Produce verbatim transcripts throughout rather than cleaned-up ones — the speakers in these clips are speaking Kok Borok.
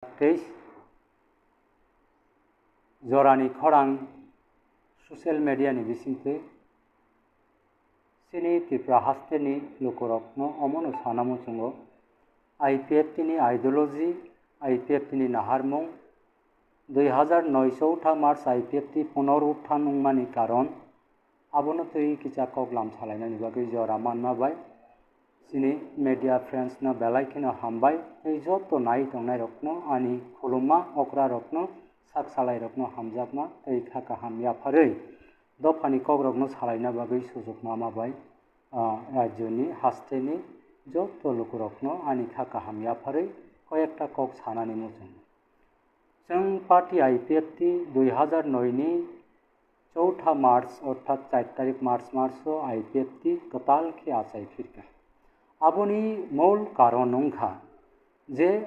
teis jorani khorang social media ni bisingtwi chini Tripura hasteni lukurokno omono sana muchungo, I P F T ni ideology, I P F T ni naharmung, dui hazar noi chowtha March I P F T punorutthan wngmani karon, abono twi kisa koklam salainani bagwi jora manma bai chini media friends no belai kheno hambai, tei joto nai tongnai rokno ani khulumma okra rokno sak salai rokno hamjakma tei kha kaham yapharwi dophani kokrokno salaina bagwi sujuk mama bai, ah, rajyoni hasteni joto lukurokno ani kha kaham yapharwi koyekta kok sanani muchungo. Chwng party I P F T dui hazar noi ni chowtha March orthat char tarik March maso I P F T kwtal khe achai phirkha. Aboni mol karon wngkha je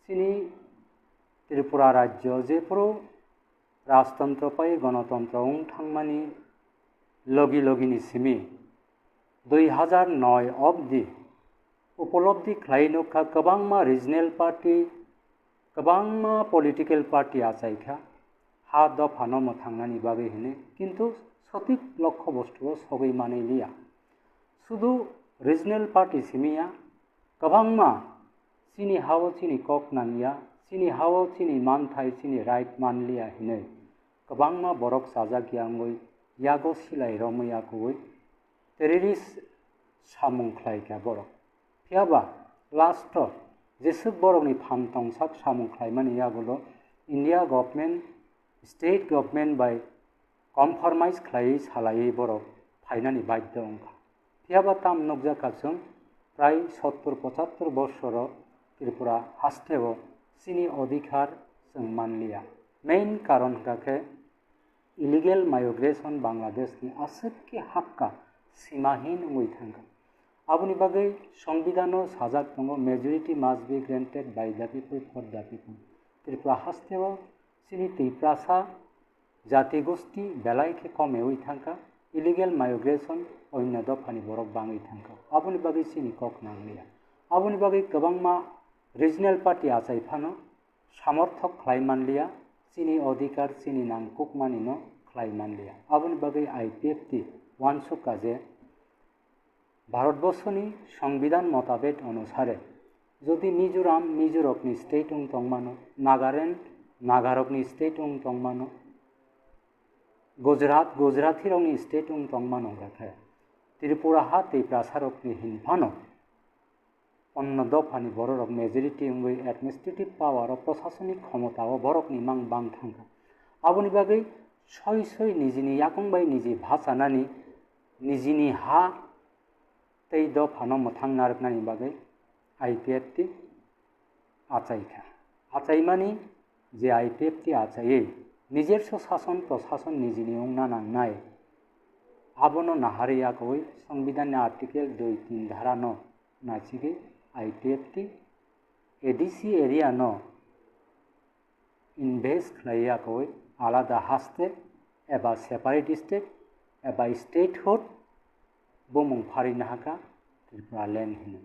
chini Tripura rajyo jephuru rajtontro pai gonotontro wng thangmani logi logini simi dui hazar noi obdi upolobdi khlai nukha kwbangma regional party, kwbangma political party achaikha ha dophano mwthangnani bagwi hwnwi, kintu sotik lokho bostuo sogwi manwi liya. Sudu regional party simiya, kwbangma chini hao chini kok nangya, chini hao chini manthai chini right manliya hinwi kwbangma borok chajak yangwi yago silai romwi yakuwi terrorist samung khlaikha borok. Phiyaba last o jeswk borokni phan tongsak samung khlaimani yagulo India government, state government bai compromise khlaiwi salaiwi borok phainani badhyo wngkha. Phiyaba tam nukjakha chwng prai sottur pochattur borsoro Tripura hasteo chini odhikar chwng manliya. Main karon hwnkha khe illegal migration Bangladesh ni aswk khe hakka simahin wngwi thangkha. Aboni bagwi Songbidhano sajak tongo, "Majority must be granted by the people for the people." Tripura hasteo chini Tiprasa jati gosti belai khe komewi thangkha, illegal migration onno dophani borok bangwi thangkha. Aboni bagwi chini kok nangliya. Aboni bagwi kwbangma regional party achai phano samorthok khlai manliya, chini odhikar, chini nangkukmani no khlai manliya. Aboni bagwi I P F T uansukha je Bharatborsoni Songbidhan motabek onusare jodi Mizoram, Mizorokni state wng tongmano, Nagaland, Nagarokni state wng tongmano, Gujarat, Gujaratirokni state wng tongmano hwnkha khe Tripura ha Tiprasarokni hinphano onno dophani bororok majority wngwi administrative power o, prosasonik khomota o borokni mang bang thangkha. Aboni bagwi soi soi nijini yakung bai niji bhachanani, nijini ha tei dophano mwthang narwknani bagwi I P F T achaikha. Achaimani je I P F T achaiwi nijerso sason prosason nijini wngna nangnai, abono naharwi yakowi Songbidhanni Article dui tin dharano naisigwi I P F T A D C area no invest khlai yakowi alada haste eba separate state eba statehood bumung pharwi nahakha Tripura land hinwi.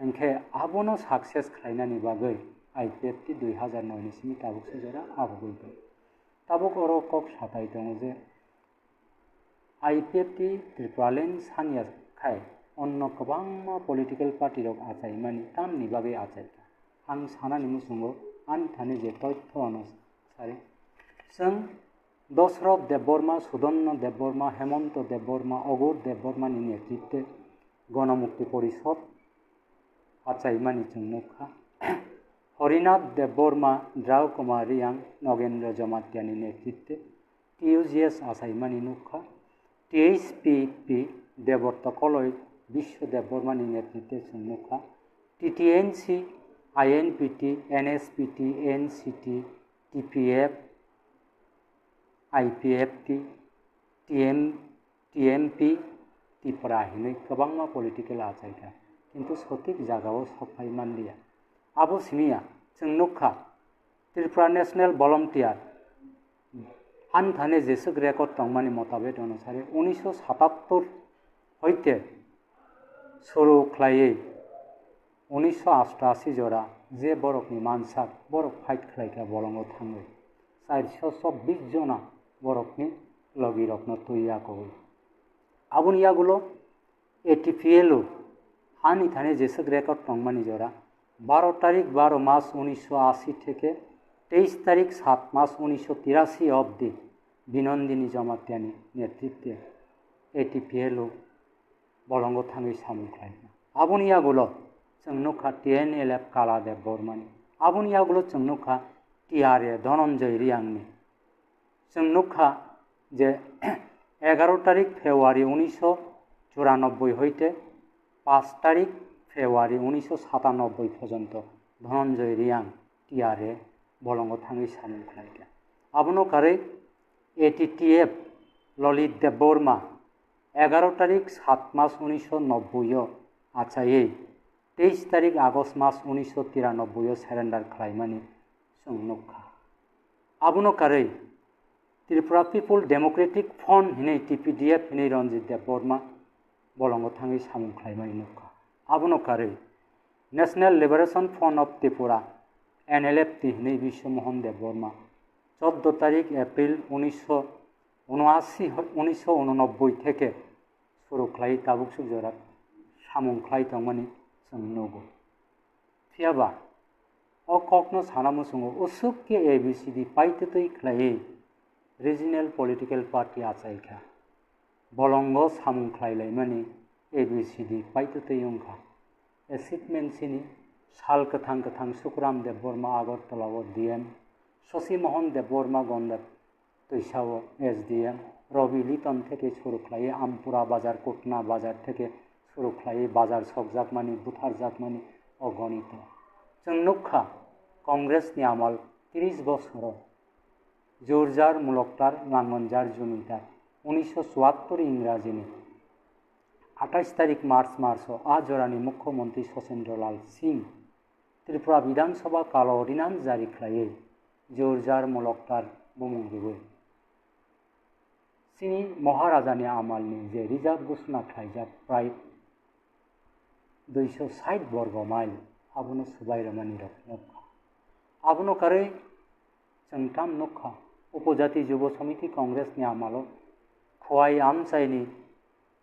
Hinkhe abono success khlainani bagwi I P F T dui hazar noi ni simi tabuk se jora abugwi tong. Tabuk oro kok satai tongo je I P F T Tripuraland sanya khai onno kwbangma political party rok achaimani tamni bagwi achaikha. Ang sanani muchungo ani thani je toitho ano sari. Chwng Dosroth Debbarma, Sudanno Debbarma, Hemonto Debbarma, Ogur Debbarmani netritwe Gonomukti Porishod achaimani chwng nukha. Horinath Debbarma, Drau Kumar Riyang, Nogendra Jamatia ni netritwe T U G S achaimani nukha. T H P P Deborto Koloi, Biswa Debbarma ni netritwe chwng nukha. T T N C, I N P T, N S P T, N C T, T P F, I P F T, T M, T M P, Tipra hinwi kwbangma political achaikha, kintu sotik jagao sokphai manliya. Abo simiya, chwng nukha, Tripura National Volunteer, ani thani jeswk record tongmani motabek onusare, unisho satattor hoite suru khlaiwi unisho ashtashi jora Je borokni mansak, borok fight khlaikha bolongo thangwi. Chairso chobbish jona borokni logirokno twi yakowi. Aboni yagulo A T P L o hani thani jeswk record tongmani jora, baro tarik baro mas unisho ashi theke teis tarik sat mas unisho tirashi obdi Binondini Jamatiani netritwe A T P L o bolongo thangwi samung khlaikha. Aboni yagulo chwng nukha T N L F Kala Debbarmani. Aboni yagulo chwng nukha T R A Dhananjay Reangni. Chwng nukha je egaro tarik February unisho churanobboi hoite paanch tarik February unisho satanobboi porjonto Dhananjay Reang T R A bolongo thangwi samung khlaikha. Abono karwi A T T F Lalit Debbarma egaro tarik sat mas unisho nobboi o achaiwi teis tarik August mas unisho tiranobboi o surrender khlaimani chwng nukha. Abono karwi Tripura People Democratic Front hinwi T P D F hinwi Ranjit Debbarma bolongo thangwi samung khlaimani nukha. Abono karwi National Liberation Front of Tripura, N L F T hinwi Biswa Mohan Debbarma chordo tarik April unisho unashi, unisho unonobboi theke suru khlai tabuk suk jora samung khlai tongmani chwng nugo. Phiyaba o kokno sana muchungo usuk khe A B C D paitwtwi khlaiwi regional political party achaikha. Bolongo samung khlailaimani A B C D paitwtwi wngkha. Achievement sini sal kwthang kwthang Sukuram Debbarma Agartala o D M, Shashi Mohan Debbarma Gandap Twisao S D M, Robi Liton theke suru khlaiwi Ampura bazar, Kutna bazar theke suru khlaiwi bazar sokjakmani, butharjakmani o gonito. Chwng nukha, Congress ni amal tris bosoro Jurjar Muloktar Langonjar Jumitar, unisho chuattor Ingrajini atais tarik March, March o a jorani Mukhyamantri Sachendra Lal Singh Tripura Bidhan Sabha kalo ordinance jari khlaiwi Jurjar Muloktar bumung riwi. Chini Maharajani amalni je reserve ghosona khlaijak prai duiso sait borgo mile abono swbai rwmani rok nukha. Abono karwi chwng tam nukha, Upojati Jubo Samiti Congress ni amalo Khowai amchaini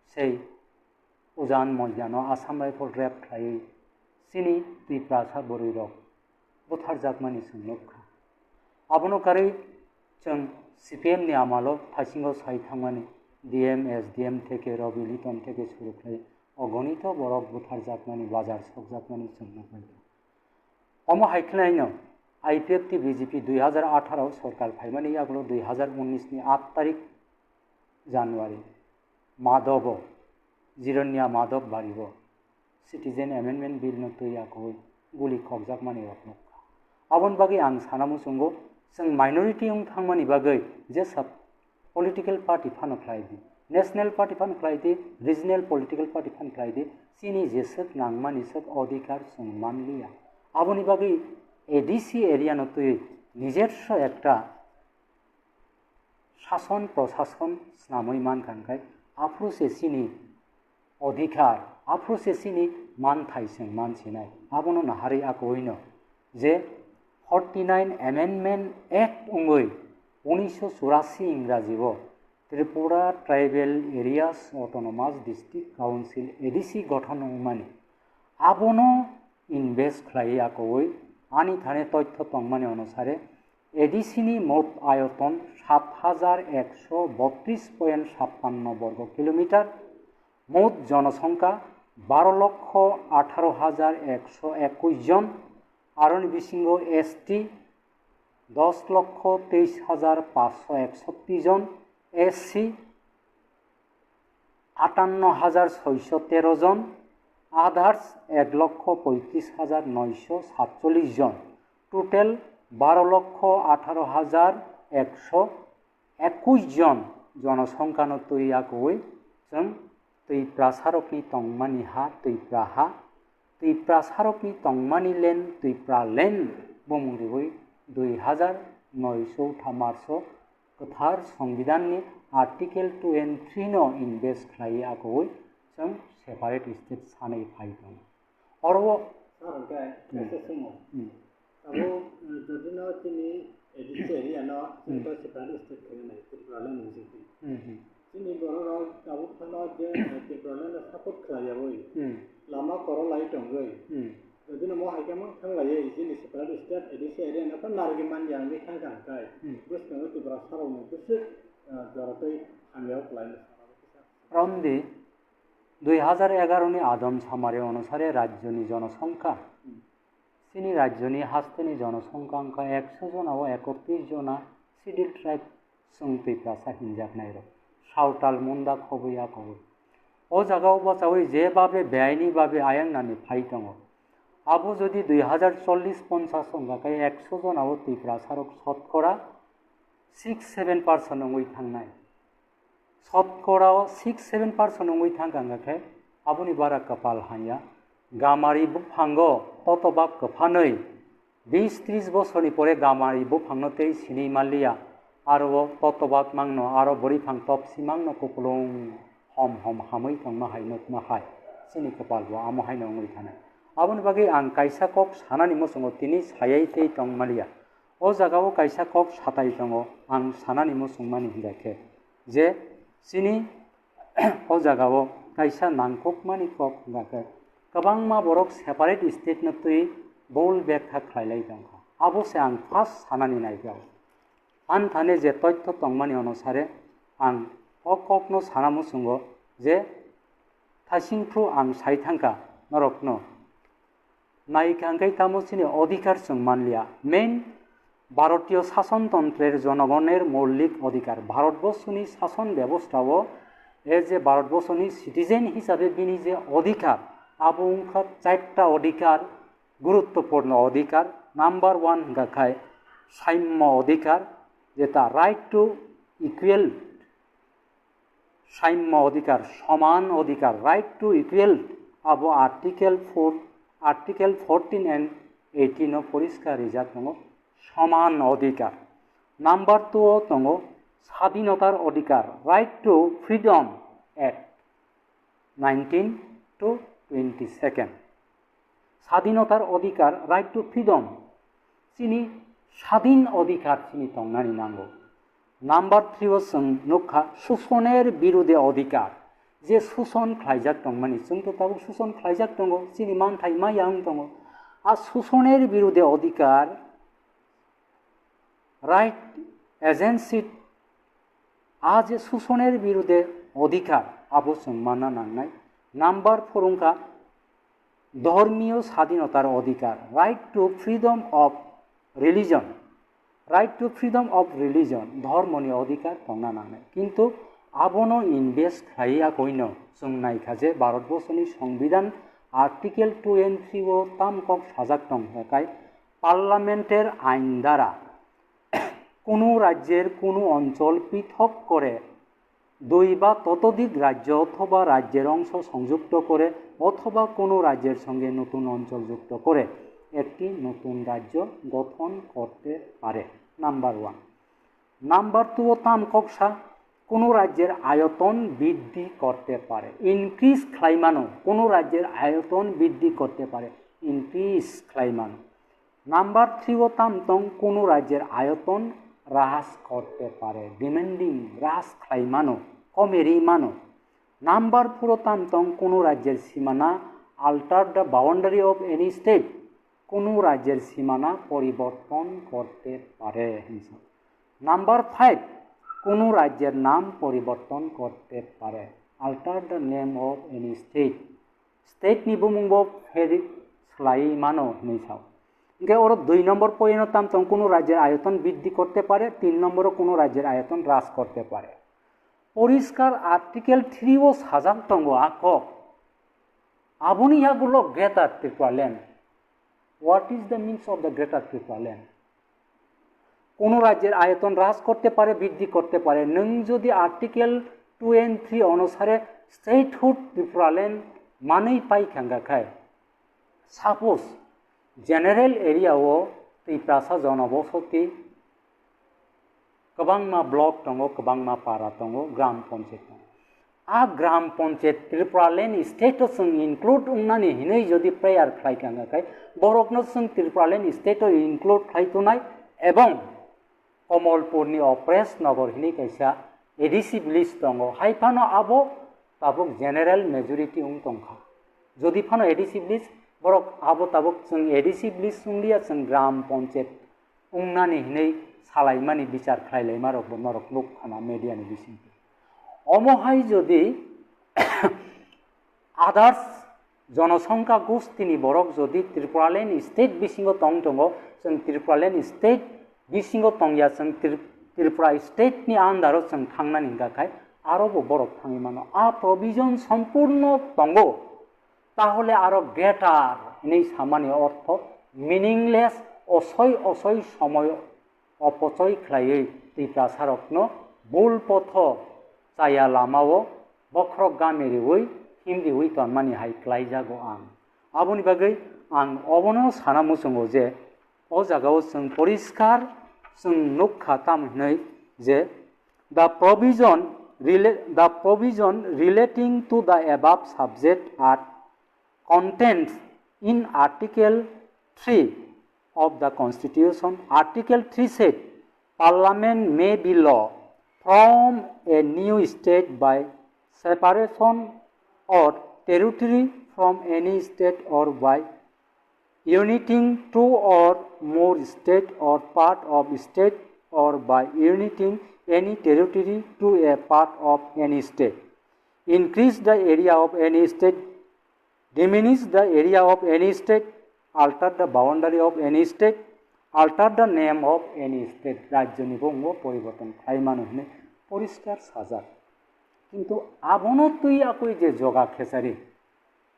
sei Ujan Moidano Assam Rifle raid khlaiwi chini Tiprasa bwrwirok butharjakmani chwng nukha. Abono karwi chwng C P M ni amalo thaisingo sai thangmani D M, S D M theke Robi Liton theke suru khlai o gonito borok butharjakmani, bazar sokjakmani chwng nukha. Omo hai khwlaino I P F T B J P dui hazar atharo sorkar phaimani yagulo dui hazar unnish ni aat tarik January Madhobo, Jirania Madhob baribo Citizen Amendment Bill no twi yakowi guli khokjakmani rok nukha. Aboni bagwi ang sana muchungo, chwng minority wng thangmani bagwi jesa political party phano khlai di, national party phano khlai di, regional political party phano khlai di, chini jeswk nangmani swk odhikar chwng manliya. Aboni bagwi A D C area no twi nijerso ekta shason prosason snamwi mankha, hwnkhe aphuru se chini odhikar, aphuru se chini manthai chwng mansinai. Abono naharwi akoino je forty nine Amendment Act wngwi unisho churashi Ingraji o Tripura Tribal Areas Autonomous District Council, A D C, gothon wngmani. Abono invest khlaiwi akowi ani thani toitho tongmani onusare A D C ni mot ayoton sat hajar ekso botris point sappanno borgo kilometer, mot jonosongkha baro lokho atharo hajar ekso ekush jon, aroni bisingo S T dos lokho teis hajar paanchsho eksotti jon, S C atanno hajar soisho tero jon, others ek lokho poitris hajar noisho satchollish jon, total baro lokho atharo hajar ekso ekush jon jonosongkhano twi yakowi chwng Twiprasarokni tongmani ha Twipra ha, Twiprasarokni tongmani land Twipra land bumung riwi dui hajar noisho thamarso kwthar Songbidanni Article two and three no invest khlaiwi akowi chwng separate state sanwi phai tongo. Oro Hwnkhe Hmm. kaisa chwngno. Hmm. Tabuk, eh, jodi no chini A D C area no Hmm. chini separate state khaina nai, Tripura land ni bisingtwi. Hmm, hmm. Chini borok rok tabuk phano je, eh, Tripura land no support khlai yawi. Hmm. Lama koro lai tongwi. Hmm. Jodi no mo hai khe mo thang lai, chini separate state A D C area no narwgwi man ya wngwi thang kha kai. Hmm. Bwskango Tripura sarok ni bwswk, eh, jora tei hamya o kwlai no. Romdi, dui hajar egaroh ni adom samari onusare rajyoni jonosongkha, chini rajyoni hasteni jonosongkha wngkha ekso jona o ekotris jona Scheduled Tribe chwng Tiprasa hinjaknairok, Sawtal, Munda, Khobwi, Akhobwi. O jagao bachawi je babe beaini babe ayangnani phai tongo. Abo jodi dui hajar chollis ponchas wngkha khe ekso jona o Tiprasarok sotkora six seven percent wngwi thangnai. Sotkora o six seven percent wngwi thangkha wngkha khe aboni bara kwpal hamya. Gamari buphango totobak kwphanwi bis tris bosorni pore gamari buphangno tei sinwi manliya. Aro o totobak mangno aro bwrwiphang topsi mangno kupulung hom hom hamwi tongma hai nukma hai. Chini kwpal bo amo haino wngwi thanai. Aboni bagwi ang kaisa kok sanani muchungo tini sayai tei tongmaliya. O jagao kaisa kok satai tongo, ang sanani muchungmani hingkha khe je chini o jagao kaisa nangkukmani kok hingkha khe kwbangma borok separate state no twi bol bek kha khlai lai tongkha. Abo se ang first sanani naikha. Anthane je toitho tongmani onusare ang o kokno sana muchungo je thasingphru ang sai thangkha norokno. Naikha hwnkhe tamo chini odhikar chwng manliya. Main Bharotiyo Sasontontrer jonogoner moulik odhikar. Bharatborsoni sason bebostha o e je Bharatborsoni citizen hisabe bini je odhikar, abo wngkha charta odhikar, guruttopurno odhikar. Number one hwnkha khai saimya odhikar, jeta right to equal Saimya odhikar, soman odhikar, right to equal, abo Article four, Article fourteen and eighteen o poriskar rijak tongo, soman odhikar. Number two o tongo, sadhinotar odhikar, right to freedom at nineteen to twenty second. Sadhinotar odhikar, right to freedom. Chini sadhin odhikar chini tongnani nango. Number three o chwng nukha susoner birude odhikar. Je suson khlaijak tongmani, chwng to tabuk suson khlaijak tongo, chini manthai maya wng tongo. A susoner birude odhikar, right against it, a je susoner birude odhikar, abo chwng manna nangnai. Number four wngkha dhormiyo sadhinotar odhikar, right to freedom of religion. Right to freedom of religion, dhormoni odhikar tongna nangnai. Kintu abono invest khlaiya koino chwng naikha je Bharatborsoni Songbidan Article two and three o tam kok sajak tong, hekai Parliament-er ain dara কোনো রাজ্যের কোনো অঞ্চল পৃথক করে দুই বা ততোধিক রাজ্য অথবা রাজ্যের অংশ সংযুক্ত করে অথবা কোনো রাজ্যের সঙ্গে নতুন অঞ্চল যুক্ত করে একটি নতুন রাজ্য গঠন করতে পারে। Number one. নাম্বার টু ও তাম কক্সা কোনো রাজ্যের আয়তন বৃদ্ধি করতে পারে, ইনক্রিজ খ্লাইমানো, কোনো রাজ্যের আয়তন বৃদ্ধি করতে পারে, ইনক্রিজ খ্লাইমানো। নাম্বার থ্রি ও তাম tong কোনো রাজ্যের আয়তন হ্রাস করতে পারে, ডিমেন্ডিং, হ্রাস খ্লাইমানো, কমেরি মানো। নাম্বার ফোর ও তাম tong কোনো রাজ্যের সীমানা, alter the boundary of any state, কোনো রাজ্যের সীমানা পরিবর্তন করতে পারে। নাম্বার ফাইভ, কোনো রাজ্যের নাম পরিবর্তন করতে পারে, alter the name of any state. State ni bumung bo pheri slai mano hinwi sao. Hingke oro dui nombor point o tam tong, কোনো রাজ্যের আয়তন বৃদ্ধি করতে পারে, তিন নম্বর ও কোনো রাজ্যের আয়তন হ্রাস করতে পারে। পরিষ্কার আর্টিকেল থ্রি ও sajak tongo a kok. Aboni yagulo Greater Tripura Land. What is the means of the Greater Tripura Land? কোনো রাজ্যের আয়তন হ্রাস করতে পারে, বৃদ্ধি করতে পারে। নং যদি আর্টিকেল টু এন্ড থ্রি অনুসারে statehood Tripura Land manwi pai khangakhe, suppose general area o Tiprasa jonobosoti kwbangma block tongo, kwbangma para tongo, gram panchayat tongo. A gram panchayat Tripura land state o chwng include wngnani hinwi jodi prayer khlai kha hwnkha khai, borokno chwng Tripura land state o include khlai tonai, ebong Komolpurni Opres Nogor hinwi kaisa A D C village tongo, hai phano abo tabuk general majority wng tongkha. Jodi phano A D C village, borok abo tabuk chwng A D C village wnglia, chwng gram panchayat wngnani hinwi salaimani bichar khlailaima rokbo norok nuk khana media ni bisingtwi. Omo hai jodi others jonosongkha gustini borok jodi Tripuraland state bisingo tong tongo, chwng Tripuraland state bisingo tongya, chwng Tri-, Tripura state ni under o chwng thangnani hwnkha khai aro bo borok thangwi mano. A provision sompurno tongo, tahole aro greater hinwi samani ortho meaningless, osoi osoi somoy opochoi khlaiwi Tiprasarokno bul potho chaya lamao bokhorok gami riwi himriwi tonmani hai klaijago ang. Aboni bagwi ang obono sana muchungo je o jagao chwng poriskar chwng nukha tamo hinwi je the provision rela-, the provision relating to the above subject are contained in Article three of the Constitution. Article three said, "Parliament may be law from a new state by separation or territory from any state or by uniting two or more state or part of state or by uniting any territory to a part of any state, increase the area of any state, diminish the area of any state, alter the boundary of any state, alter the name of any state." Rajyoni bo wngbo poriborton khlai mano hinwi poriskar sajak. Kintu abono twi akwi je joga khesari,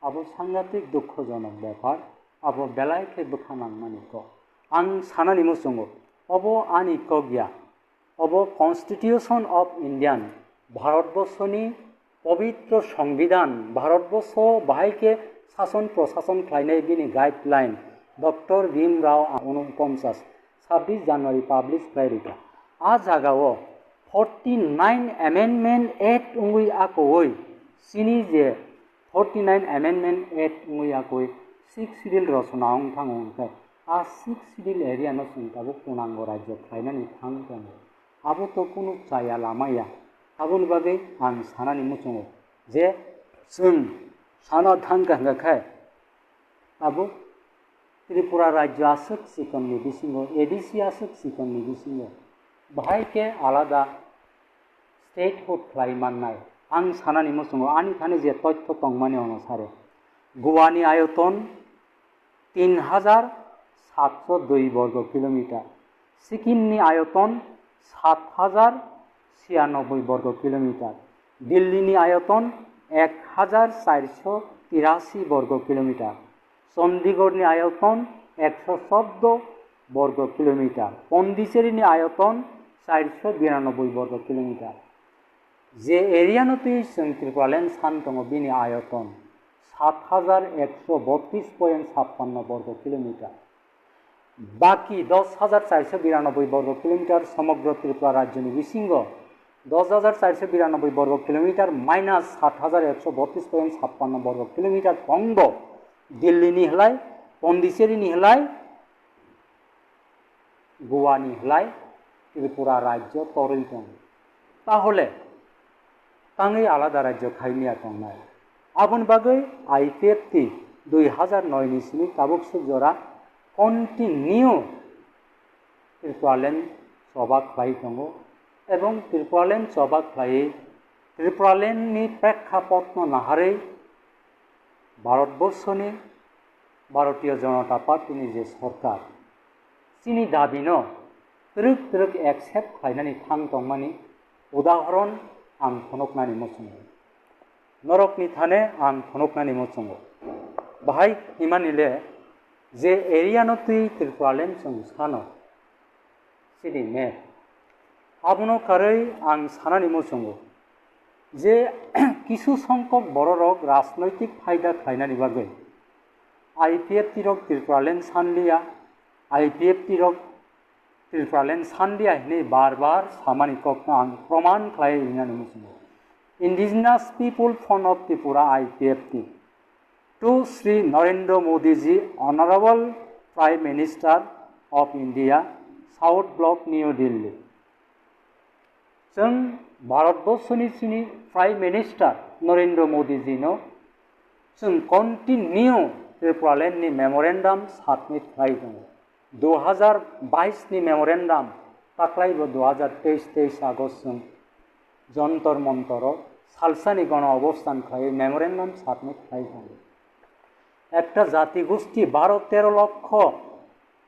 abo sangatik dukhojonok bepar, abo belai khe bwkha nangmani kok. Ang sanani muchungo, obo ani kok ya, obo Constitution of Indian, Bharatborsoni pobitro Songbidan, Bharatborso bahai khe sason prosason khlainai bini guideline, Doctor Bhim Rao unoponchas, sabbish January publish khlai rikha. A jagao forty nine Amendment Act wngwi akowi chini je forty nine Amendment Act wngwi akowi sixth schedule rosona wng thango hwnkhe, a sixth schedule area no chwng tabuk punango rajyo khlainani thang tongo. Abo to kunu chaya lama ya. Aboni bagwi ang sanani muchungo je chwng sana thang kha hwnkha khe tabuk Tripura rajyo aswk chikonni bisingo, A D C aswk chikonni bisingo bahai khe alada statehood khlai mannai. Ang sanani muchungo ani thani je toitho tongmani onusare, Goa ni ayoton tin hajar satso dui borgo kilometer, Sikkim ni ayoton sat hajar siyanoboi borgo kilometer, Delhi ni ayoton ek hajar charso tirasi borgo kilometer, Chandigarh ni ayoton ekso chordo borgo kilometer, Pondicherry ni ayoton charso biranoboi borgo kilometer. Je area no twi chwng Tripuraland san tongo, bini ayoton sat hajar ekso botris point sappanno borgo kilometer. Baki dos hajar charso biranoboi borgo kilometer somogro Tripura rajyoni bisingo dos hajar charso biranoboi borgo kilometer minus sat hajar ekso botris point sappanno borgo kilometer tongbo Delhi ni hwlai, Pondicherry ni hwlai, Goa ni hwlai Tripura rajyo torwi tongo. Tahole tangwi alada rajyo khaimya tongnai. Aboni bagwi I P F T dui hajar noi ni simi tabuk swk jora continue Tripuraland choba khlai tongo, ebong Tripuraland choba khlaiwi Tripuraland ni prekkapotno naharwi Bharatborsoni Bharatiya Janata Party ni je sorkar, chini dabino twrwk twrwk accept khlainani thang tongmani udahoron ang phunuknani muchungo. Norokni thane ang phunuknani muchungo. Bahai himani le je area no twi Tripuraland chwng sano, sidi map. Abono karwi ang sanani muchungo je kisu songkok bororok rajnoitik phaida khlainani bagwi I P F T rok Tripuraland sanliya, I P F T rok Tripuraland sanliya hinwi bar bar samani kokno ang proman khlai rinani muchungo. Indigenous People Front of Tripura, I P F T, to Shri Narendra Modi ji, Honorable Prime Minister of India, South Block, New Delhi. Chwng Bharatborsoni chini Prime Minister Narendra Modi ji no chwng continue Tripuraland ni memorandum submit khlai tongo. Dui hajar bais ni memorandum taklai bo dui hajar teis, teis August chwng Jantar Mantar o salsani gono obosthan khlai memorandum submit khlai tongo. Ekta jati gosti baro tero lokho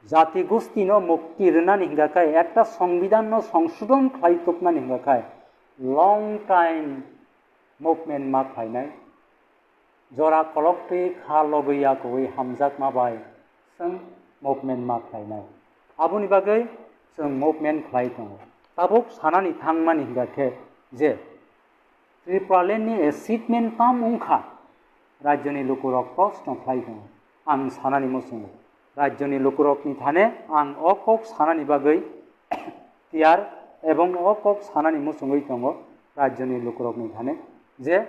jati gosti no mukti rwnani hingka khai, ekta songbidan no songsodon khlai toknani hingka khai long time movement ma khlainai. Jora kolok twi kha logwi yakwi hamjakma bai chwng movement ma khlainai. Aboni bagwi chwng movement khlai tongo. Tabuk sanani thangmani hingka khe je Tripuraland ni achievement tam wngkha, rajyoni lukurok proshno khlai tongo. Ang sanani muchungo, rajyoni lukurokni thane ang o kok sanani bagwi tiyar ebong o kok sanani muchungwi tongo rajyoni lukurokni thane je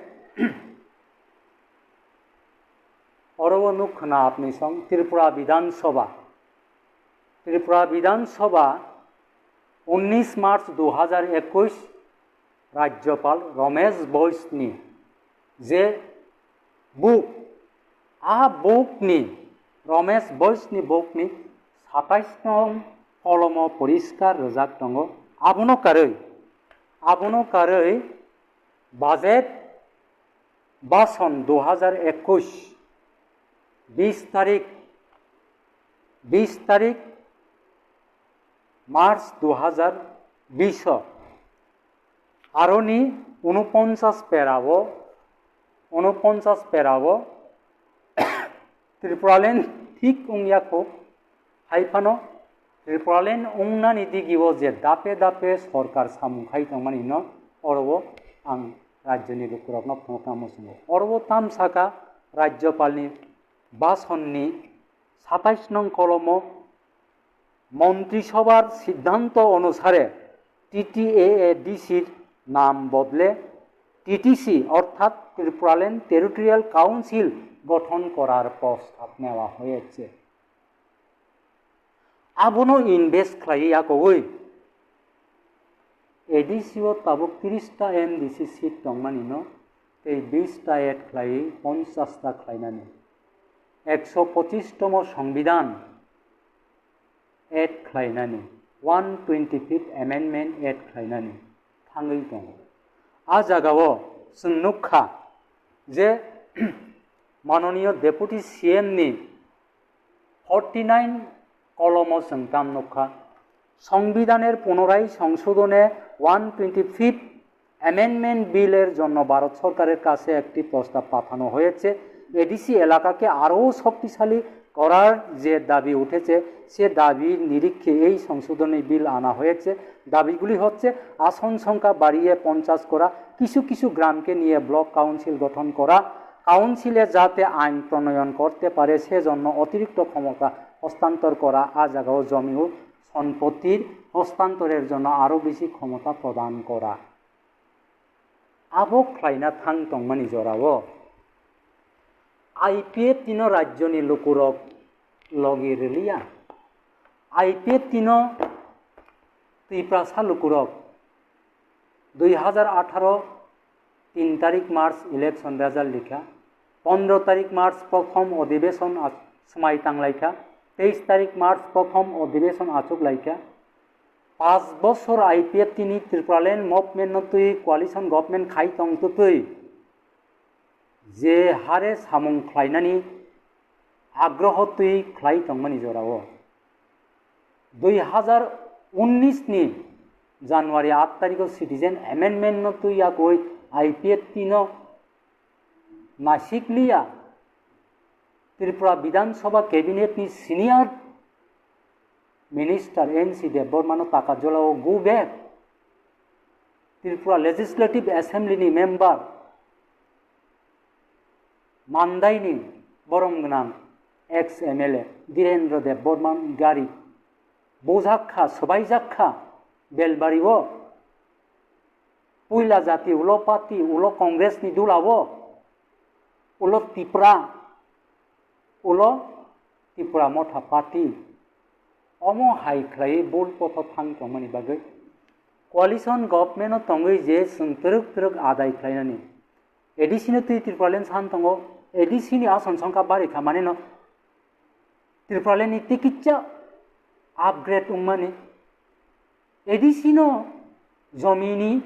oro o nuk khna apni song Tripura Bidhan Sabha, Tripura Bidhan Sabha unnish March dui hajar ekush Rajyapal Romesh Bois ni je book, a book ni, Romesh Bois ni book ni satais nong kolomo poriskar rwjak tongo. Abono karwi, abono karwi budget bhasan dui hajar ekush, bis tarik, bis tarik March dui hajar bis o, aroni unoponchas perao, unoponchas perao Tripuraland thik wngya kho, hai phano Tripuraland wngnani digio je dape dape sorkar samung khai tongmani no oro o ang rajyoni lukurokno phunukna muchungo. Oro o tam saka Rajyapalni bhasonni satais nong kolomo Montri Sobhar siddhanto onusare T T A A D C-r nam bodle T T C orthat Tripuraland Territorial Council gothon korar prostab newa hoyekche. Abono invest khlaiwi yakowi A D C o tabuk tris ta M D C seat tongmani no tei bis ta add khlaiwi ponchas ta khlainani, ekso pochis tomo Songbidan add khlainani, one twenty fifth amendment add khlainani thangwi tongo. A jagao chwng nukha je manoniyo Deputy C M ni forty nine kolomo chwng tam nukha. সংবিধানের পুনরায় সংশোধনে one twenty fifth Amendment Bill-এর জন্য ভারত সরকারের কাছে একটি প্রস্তাব পাঠানো হয়েছে। এডিসি এলাকাকে আরও শক্তিশালী করার যে দাবি উঠেছে, সে দাবির নিরিখে এই সংশোধনী বিল আনা হয়েছে। দাবিগুলি হচ্ছে আসন সংখ্যা বাড়িয়ে পঞ্চাশ করা, কিছু কিছু গ্রামকে নিয়ে ব্লক কাউন্সিল গঠন করা, কাউন্সিলে যাতে আইন প্রণয়ন করতে পারে সেজন্য অতিরিক্ত ক্ষমতা হস্তান্তর করা, আ জাগাও জমি ও সম্পত্তির হস্তান্তরের জন্য আরও বেশি ক্ষমতা প্রদান করা। Abo khlaina thang tongmani jorao I P F T no rajyoni lukurok logi rwliya. I P F T no Tiprasa lukurok dui hajar atharo tin tarik March election result likha, pondro tarik March prothom odhibeson ach-, swmai tanglaikha, teis tarik March prothom odhibeson achuklaikha. Panch bochor I P F T ni Tripuraland movement no twi coalition government khai tong twtwi je hare samung khlainani agroho twi khlai tongmani jorao dui hajar unnish ni January aat tarikh o Citizen Amendment no twi yakwi I P F T no nasikliya Tripura Bidhan Sabha Cabinet ni senior minister N C Debbarma no taka jolao go back. Tripura Legislative Assembly ni member Mandai ni borom gwnang ex M L A Dhirendra Debbarma ni gari bujak kha, swbaijak kha Belbari o. Puila jati ulo party, ulo Congress ni dula o, ulo Tipra, ulo Tipra Motha Party. Omo hai khlai bul potho thang tongmani bagwi coalition government o tongwi je chwng twrwk twrwk adai khlainani. A D C no twi Tipraland san tongo, A D C ni ason songkha bari kha manino Tipraland ni tikitsa upgrade wngmani. A D C no jomini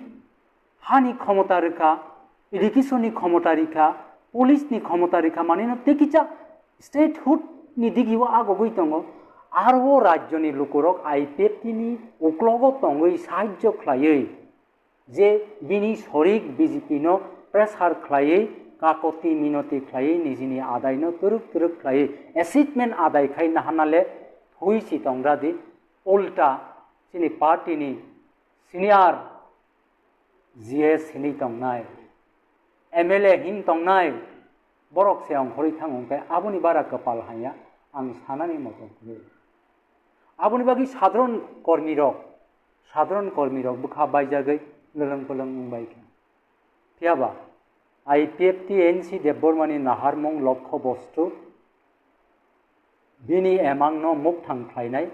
hani khomota rwkha, education ni khomota rwkha, police ni khomota rwkha, manino tei kisa statehood ni digi o agogwi tongo. Aro o rajyo ni lukurok I P F T ni uklogo tongwi sahajjo khlaiwi je bini sorik B J P no pressure khlaiwi kakoti minoti khlaiwi nijini adai no twrwk twrwk khlaiwi achievement adai khai nahanale phui si tongra di. Ulta chini party ni senior G S hinwi tongnai, M L A hin tongnai, borok se ongkhorwi thango hwnkhe aboni bara kwpal hanya ang sanani moto kwrwi. Aboni bagwi sadharon kormirok, sadharon kormirok bwkha baijagwi lwlwng pwlwng wngbai kha. Phiyaba I P F T N C Debbarmani naharmung lokho bostu bini emangno mukthang khlainai.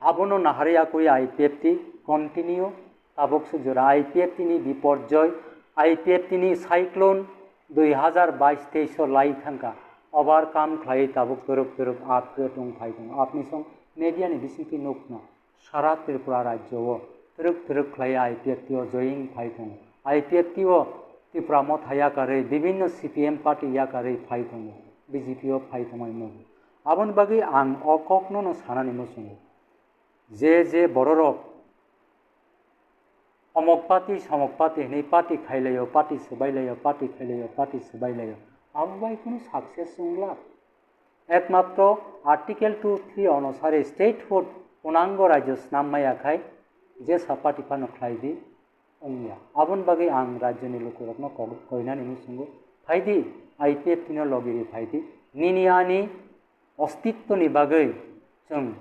Abono naharwi yakwi I P F T continue tabuk sujura I P F T ni biporjoy, I P F T ni cyclone dui hazar bais teis o lai thangkha, overcome khlaiwi tabuk twrwk twrwk upgrade wng phai tongo. Apni song media ni bisingtwi nukno. Sara Tripura rajyo o twrwk twrwk khlai I P F T o join phai tongo. I P F T o Tipra Motha yakarwi, bibinno C P M party yakarwi phai tongo, B J P o phai tongmani muchungo. Aboni bagwi ang o kokno no sanani muchungo. Je je bororok omok party, somok party hinwi party khailaio, party swbailaio, party khailaio, party swbailaio, abo bai kunu success wngla. Ekmatro Article two three onusare statehood punango rajyo snam maya khai jesa party phano khlai di wngya. Aboni bagwi ang rajyoni lukurokno kok-, koinani muchungo, phaidi I P F T no logi ri phaidi. Nini ani ostitwni bagwi chwng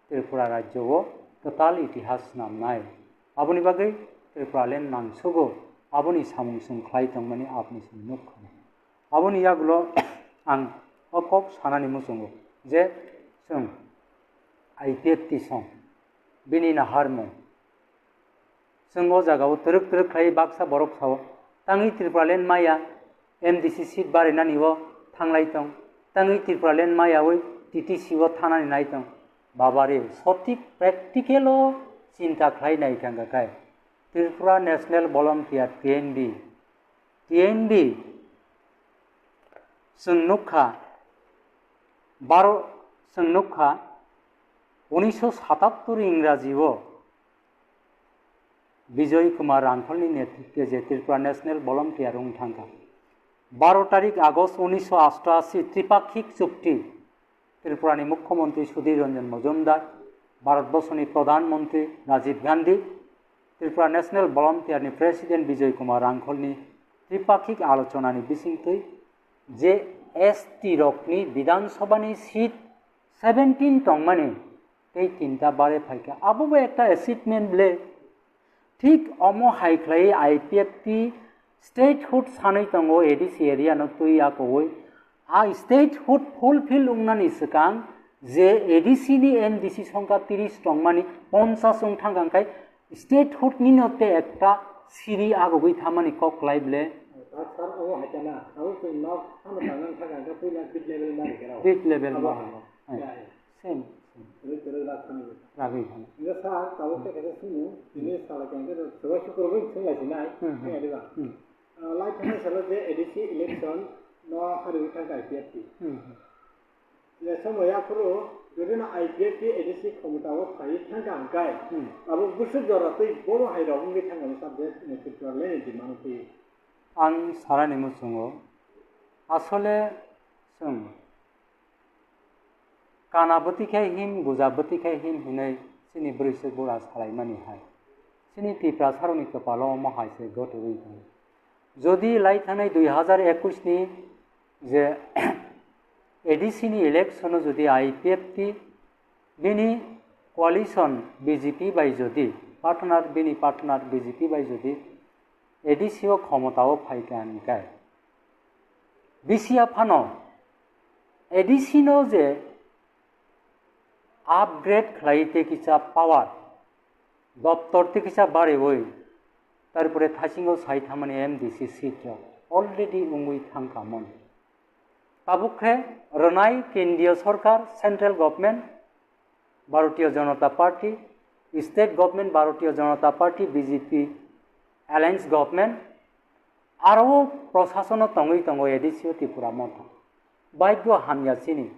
Tripura rajyo o kwtal itihas snamnai. Aboni bagwi Tripuraland nangsugo, aboni samung chwng khlai tongmani apni chwng nukha. Aboni yagulo ang o kok sanani muchungo je chwng I P F T song bini naharmung. Chwng o jagao twrwk twrwk khlai baksa borok sao, tangwi Tripuraland maya M D C seat barinani o thanglai tong, tangwi Tripuraland mayawi T T C o thanani nai tong. Babare, sotik practical o chinta khlai nai thangkha khai Tripura National Volunteer, T N V, T N V, chwng nukha, baro chwng nukha, unisho satattor Ingraji o Bijoy Kumar Rangkholni netritwe je Tripura National Volunteer wng thangkha. Baro tarik August unisho ashto ashi Tripakhik Chukti, Tripurani Mukhyamantri Sudhir Ranjan Majumdar, Bharatborsoni Pradhan Mantri Rajiv Gandhi, Tripura National Volunteer ni President Bijoy Kumar Rangkholni tripakhik alochonani bisingtwi je S T rokni Bidhan Sabhani seat seventeen tongmani tei tinta bare phaikha, abo bo ekta achievement le. Thik omo hai khlai I P F T statehood sanwi tongo A D C area no twi akowi. A statehood fulfill wngnani swkang je A D C ni M D C songkha tris tongmani ponchas wng thangkha, hwnkhe statehood ni no te ekta siri agogwi thamani kok klai ble. Sir, omo hai kana, abo chwng nok phano tangnani thangkha, hwnkhe puila bit level ma rikhe rw. Bit level ma rikhe rw. Same, same. Rwk rwk rak thani. Ragwi thani. Hingke sa tabuk khe kaisa sini, tini sala khe hingke swbai sukro bai sung lai sinai, hmm, hmm, hai diba? Hmm. Ah, lai thani salo je A D C election no hari thang ka I P F T. Hmm, hmm. Je somo ya phuru, jodi no I P F T A D C khomota o phai thang ka hingkai, hmm, abo busuk jora tei bobo hai rok wngwi thang ka sab je Tripura le ni demand twi. Ang sarani muchungo, asole chwng Kana bwtwi khe him, guja bwtwi khe him hinwi chini bwrwi se gura salaimani hai. Chini Tiprasarokni kwpalo omo hai se gotogwi tongo. Jodi lai thangnai dui hazar ekush ni je A D C ni election o jodi I P F T bini coalition B J P bai jodi partner, bini partner B J P bai jodi A D C o khomotao phaikha hwnkhai, B C A phano A D C no je upgrade khlai tei kisa power, doptor tei kisa bariwi, tarpore thasingo sai thamani M D C seat rok already wngwi thangkha mon. Tabuk khe rwnai kendriya sorkar, central government, Bharatiya Janata Party, state government, Bharatiya Janata Party, B J P alliance government, aro o prosasono tongwi tongo A D C o Tipra Motha. Baigo hamya chini.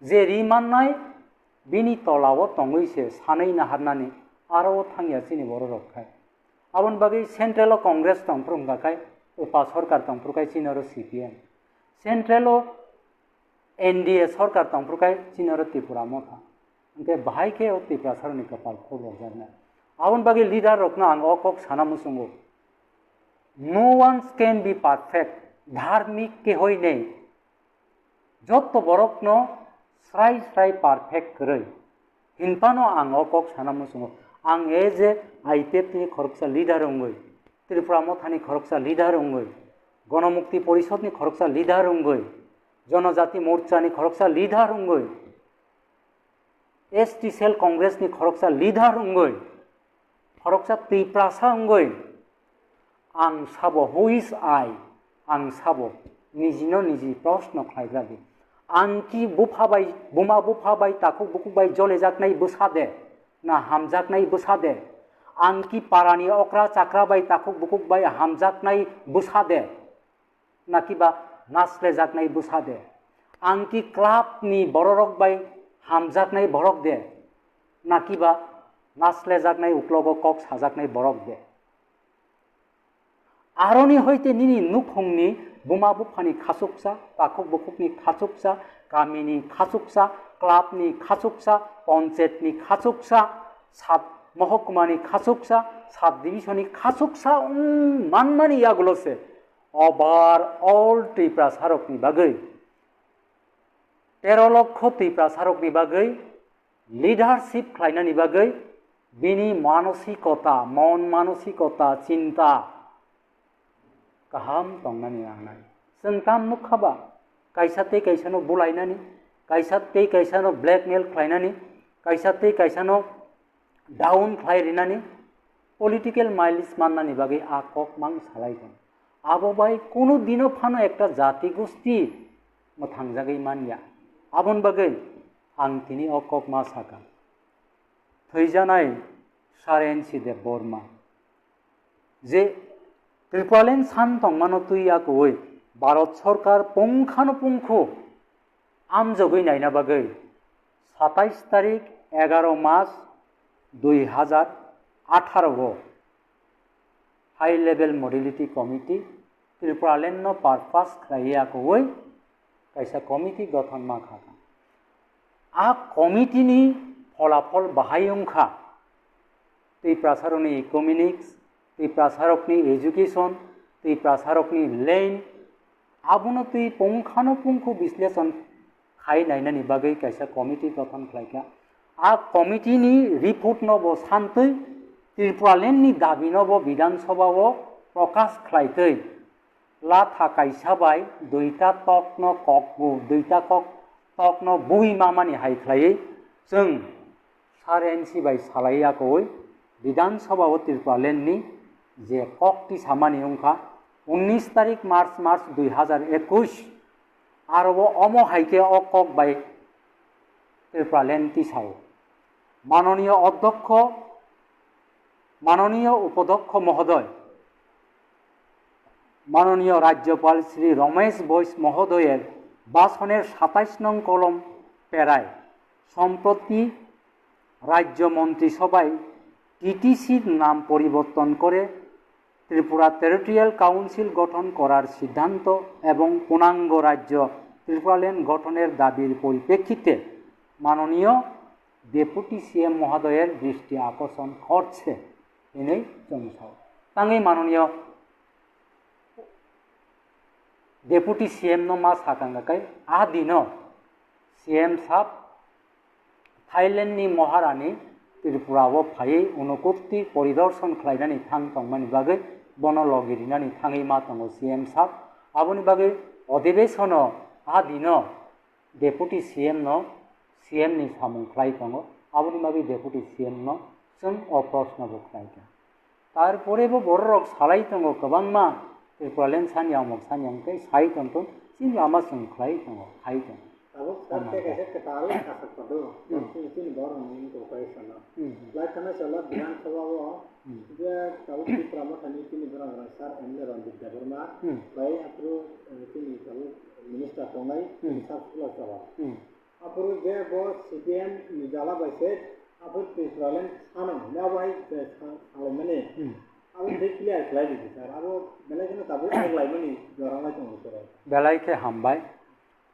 Je ri mannai bini tolao tongwi se sanwi naharnani aro o thangya chini bororok khai. Aboni bagwi central o Congress tongphuru wngkha khai, upa sorkar tongphuru khai chini oro C P M. Central o N D A sorkar tongphuru khai chini oro Tipra Motha. Hwnkhe bahai khe o Tiprasarokni kwpal khuk rwjaknai. Aboni bagwi leader rokno ang o kok sana muchungo. No one can be perfect. Dharmik kehoi nei. Jotto borokno srai srai perfect kwrwi. Hinphano ang o kok sana muchungo. Ang as a I P F ni khoroksa leader wngwi, Tripura Mothani khoroksa leader wngwi, Gonomukti Porishodni khoroksa leader wngwi, Jonojati Morchani khoroksa leader wngwi, S T Cell Congress ni khoroksa leader wngwi, khoroksa Tiprasa wngwi, ang sabo, who is I? Ang sabo nijino niji proshno khlaijago. Ang ki bupha bai, buma bupha bai, takhuk bukhuk bai jolejaknai bwsa de, na hamjaknai bwsa de? Ang ki parani okra chakra bai, takhuk bukhuk bai hamjaknai bwsa de? Nakiba naslejaknai bwsa de? Ang ki club ni bororok bai hamjaknai borok de? Nakiba naslejaknai uklogo kok sajaknai borok de? Aroni hoite nini nukhungni buma buphani khachuksa, takhuk bukhukni khachuksa, kamini khachuksa, club ni khachuksa, ponchet ni khachuksa, sub mohokuma ni khachuksa, sub division ni khachuksa wng manmani yagulo se Overall Tiprasarokni bagwi, tero lokho Tiprasarokni bagwi leadership khlainani bagwi bini manosikota, mon manosikota, chinta kaham tongnani nangnai. Chwng tam nukha ba, kaisa tei kaisano bulainani, kaisa tei kaisano blackmail khlainani, kaisa tei kaisano down khlai rinani, political mileage mannani bagwi a kok mang salai tongo. Abo bai kunu dino phano ekta jati gosti mwthangjagwi manya. Aboni bagwi ang tini o kok ma sakha. Thwijanai Sir N C Debbarma je Tipraland san tongmano twi yakuwi Bharat Sorkar pungkhano pungkhu amjogwi naina bagwi satais tarik egaro mas dui hazar atharo o High Level Modality Committee Tipraland no purpose khlaiwi yakuwi kaisa committee gothon ma kha. A committee ni pholafol bahai wngkha Tiprasarokni economics, Tiprasarokni education, Tiprasarokni land, abono twi pungkhano pungkhu bisleshon khai nainani bagwi kaisa committee gothon khlaikha. A committee ni report no bo santwi Tipraland ni dabi no bo Bidhan Sabha o prokash khlaitwi latha kaisa bai duita tokno kokbu, duita kok tokno bui mamani hai khlaiwi chwng Sir N C bai salai yakowi Bidhan Sabha o Tipraland ni je kok tisamani wngkha unnish tarik March, March dui hazar ekush, aro bo omo hai khe o kok bai Tipraland tisao. Manoniyo Odhyokkho, Manoniyo Upadhyokho Mohodoy, মাননীয় রাজ্যপাল শ্রী রমেশ বৈশ মহোদয়ের ভাষণের সাতাইশ নং কলম প্যারায় সম্প্রতি রাজ্য মন্ত্রিসভায় টিটিসির নাম পরিবর্তন করে ত্রিপুরা টেরিটোরিয়াল কাউন্সিল গঠন করার সিদ্ধান্ত এবং পূর্ণাঙ্গ রাজ্য ত্রিপুরাল্যান্ড গঠনের দাবির পরিপ্রেক্ষিতে মাননীয় ডেপুটি সিএম মহোদয়ের দৃষ্টি আকর্ষণ করছে, hinwi chwng sao. Tangwi manoniyo Deputy C M no ma sakang kai, a dino C M sab Thailand ni Maharani Tripura o phaiwi Unakoti poridorshan khlainani thang tongmani bagwi bono logi rinani thangwi ma tongo C M sab. Aboni bagwi odhibesono a dino Deputy C M no C M ni samung khlai tongo. Aboni bagwi Deputy C M no chwng o proshno bo khlai kha. Tarpore bo bororok salai tongo kwbangma, Tripuraland sani amok sani hwnkhe sai tongthun, chini lama chwng khlai tongo, khai tongo. Tabuk sir tei kaisa kwtal kasak kodo, hmm, chini, chini borokni wngkha kaisa no. Hmm. Lai khana sala Bidhan Sabha o, hmm, je tabuk Tipra Mothani chini borok rok sir M L A Ranjit Debbarma, hmm, bai aphuru, eh, chini tabuk minister tongnai, hmm, sir Sukla Chakma. Hmm. Aphuru je bo C P M ni jala bai se, aphuru Tripuraland sano hwnwi abo hai je sa-, salaimani. Hmm. Abo tei clear khlai di sir. Abo belai kheno tabuk aklaimani jorang lai tongo sir. Belai khe hambai.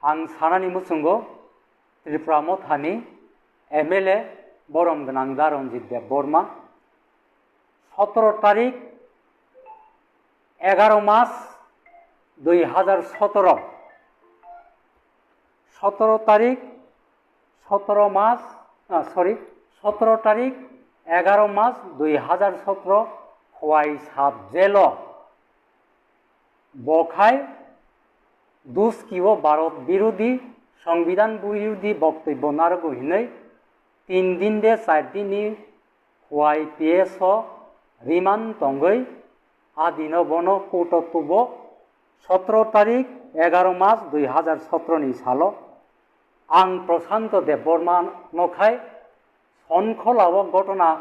Ang sanani muchungo Tipra Mothani M L A borom gwnang da Ranjit Debbarma sotoro tarik egaro mas dui hajar sotoro, sotoro tarik, sotoro mas, ah, sorry, sotoro tarik egaro mas dui hajar sotoro Khowai sub jail o bo khai Duskio Bharat birodhi, Songbidan birodhi boktobbo narwgo hinwi tin din de char din ni Khowai P S o remand tongwi a dino bono court o tubo sotoro tarik egaro mas dui hajar sotoro ni salo. Ang Prashanto Debbarma no khai Sonkhola o gotona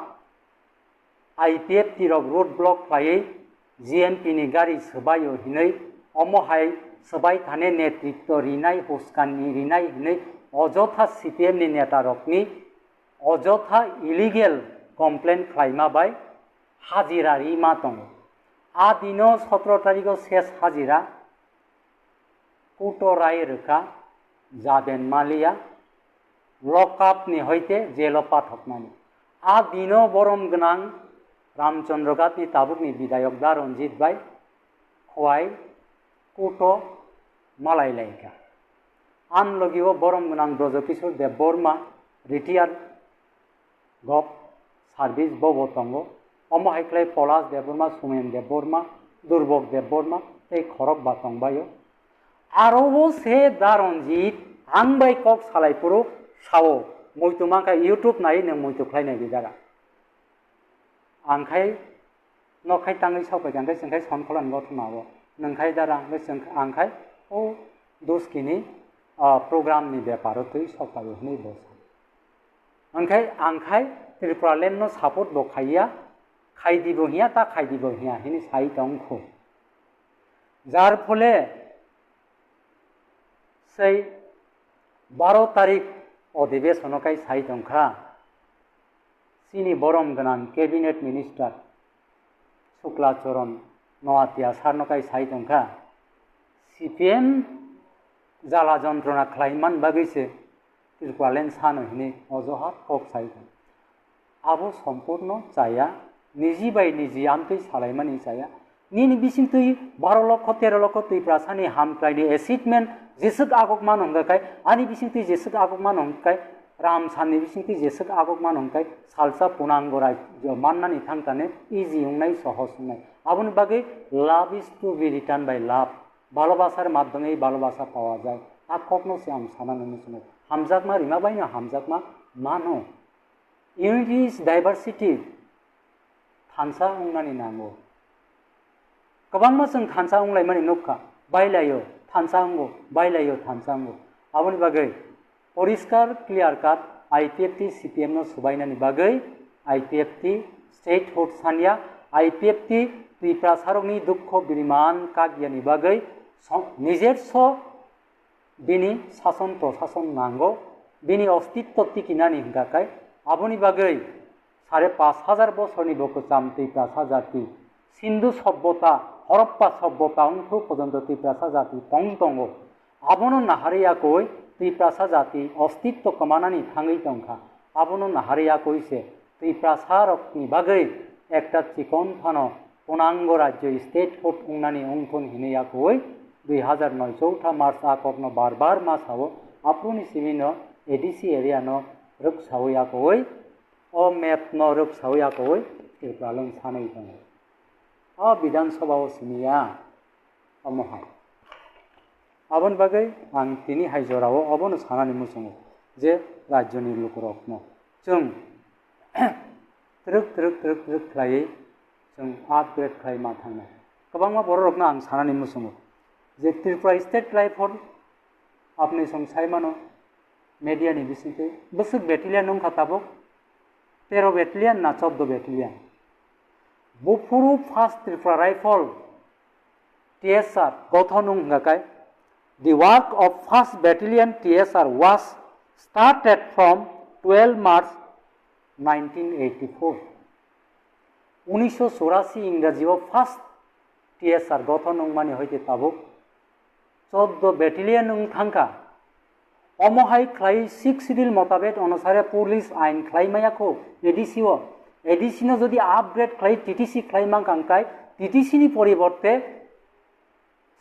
I P F T rok road block khlaiwi G N P ni gari swbaio hinwi omo hai swbai thani netritwo rinai, huskani rinai hinwi ojotha C P M ni neta rokni ojotha illegal complaint khlaima bai hajira rima tongo. A dino sotoro tarikgo ses hajira kuto rai rwkha Jaden Maliya, lock up ni hoite jail o pathoknani. A dino borom gwnang Ramchandra Ghat ni tabukni bidayok da Ranjit bai Khowai kuto malai laikha. An logi o borom gwnang Brojo Kishore Debbarma, retired gov service bobo tongo. Omo hai khlai Polas Debbarma, Sumen Debbarma, Durbok Debbarma tei khorok ba tongbaio. Aro bo se da Ranjit ang bai kok salai phuru sao, muitu mankha YouTube nai nwng muitu khlai nai bijara. Ang khai nok khai tangwi sok bai kha, hwnkhe chwng khai Sonkholan gothono abo. Nwng khai dara, hwnkhe chwng, ang khai o Duskini, ah, program ni beparo twi sok bai hwnwi bo sa. Hwnkhe ang khai Tripuraland no support bo khaiya, khaidi bo hiya, ta khaidi bo hiya hwnwi sai tong kho. Jar phole sei baro tarik odhibesono kai sai tongkha, chini borom gwnang cabinet minister Sukla Charan Noatia sarno kai sai tongkha, C P M jala jontrona khlai man bagwi se Tripuraland sano hwnwi ojohat kok sai tong. Abo sompurno chaya, niji bai niji amtwi salaimani chaya. Nini bisingtwi baro lokho tero lokho Twiprasani hamkraini achievement jeswk agok mano hwnkha khai, ani bisingtwi jeswk agok mano hwnkha khai, Ramsarni bisingtwi jeswk agok mano hwnkha khai, salsa punango rajyo mannani thangtane easy wngnai, sohoj wngnai. Aboni bagwi love is to be written by love. ভালোবাসার মাধ্যমেই ভালোবাসা পাওয়া যায়. A kokno se ang sana nini swngo. Hamjakma rima baino hamjakma mano. Unity is diversity. Thansa wngnani nango. Kwbangma chwng thansa wnglaimani nukha. Bailaio thansa wngo, bailaio thansa wngo. Aboni bagwi poriskar clear cut I P F T C P M no subainani bagwi I P F T statehood sanya, I P F T Tiprasarokni dukho biriman kakyani bagwi so-, nijerso bini sason prosason nango, bini ostitto tikinani hwnkha khai. Aboni bagwi sare pash hajar bosorni bo kwcham Tiprasa jati, Sindhu sobbota, Horappa sobbota wngthok porjonto Tiprasa jati tong tongo. Abono naharwi yakwi Tiprasa jati ostitto kwmanani thangwi tongkha. Abono naharwi yakwi se Tiprasarokni bagwi ekta chikon phano punango rajyo statehood wngnani wngthun hinwi yakwi dui hazar noi chowtha March a kokno bar bar ma sao, aphuruni simi no A D C area no rwksawi yakwi, o map no rwksawi yakwi Tipraland sanwi tongo. O Bidhan Sabha o simi ya, omo hai. Aboni bagwi ang tini hai jorao obono sanani muchungo je rajyoni lukurokno chwng twrwk twrwk twrwk twrwk khlaiwi chwng upgrade khlai ma thangnai. Kwbangma bororokno ang sanani muchungo je Tripura state rifle apni chwng sai mano media ni bisingtwi bwswk battalion wngkha tabuk tero battalion na choddo battalion. Buphuru first Tripura rifle T S R gothon wng hwnkha khe, the work of first battalion T S R was started from twelve March nineteen eighty-four. Unisho churasi Ingraji o first T S R gothon wngmani hoite tabuk choddo battalion wng thangkha. Omo hai khlai sixth schedule motabek onusare police ain khlai maya kho A D C o. A D C no jodi upgrade khlai T T C khlai mankha hwnkhe T T C ni poriborte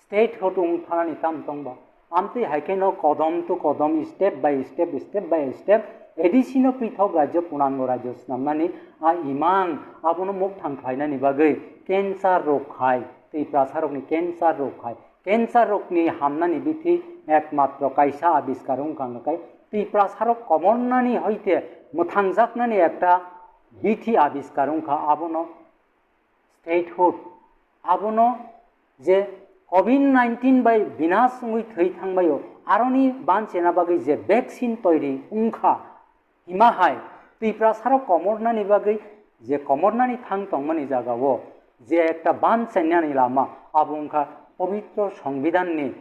statehood wng thanani tam tongba. Amtwi hai khe no kodom to kodom, step by step, step by step, A D C no pithok rajyo, punango rajyo snamnani a imang abono mukthang khlainani bagwi cancer rok khai, Tiprasa rokni cancer rok khai, cancer rokni hamnani bithi ekmatro kaisa abiskar wngkha hwnkhe Tiprasa rok komornani hoite mwthangjaknani ekta bithi abiskar wngkha, abono statehood, abono je covid nineteen bai binas wngwi thwi thangbaio, aroni banchena bagwi je vaccine toiri wngkha, hima hai Tiprasarok komornani bagwi je komornani thang tongmani jagao je ekta banchainani lama, abo wngkha pobitro Songbidanni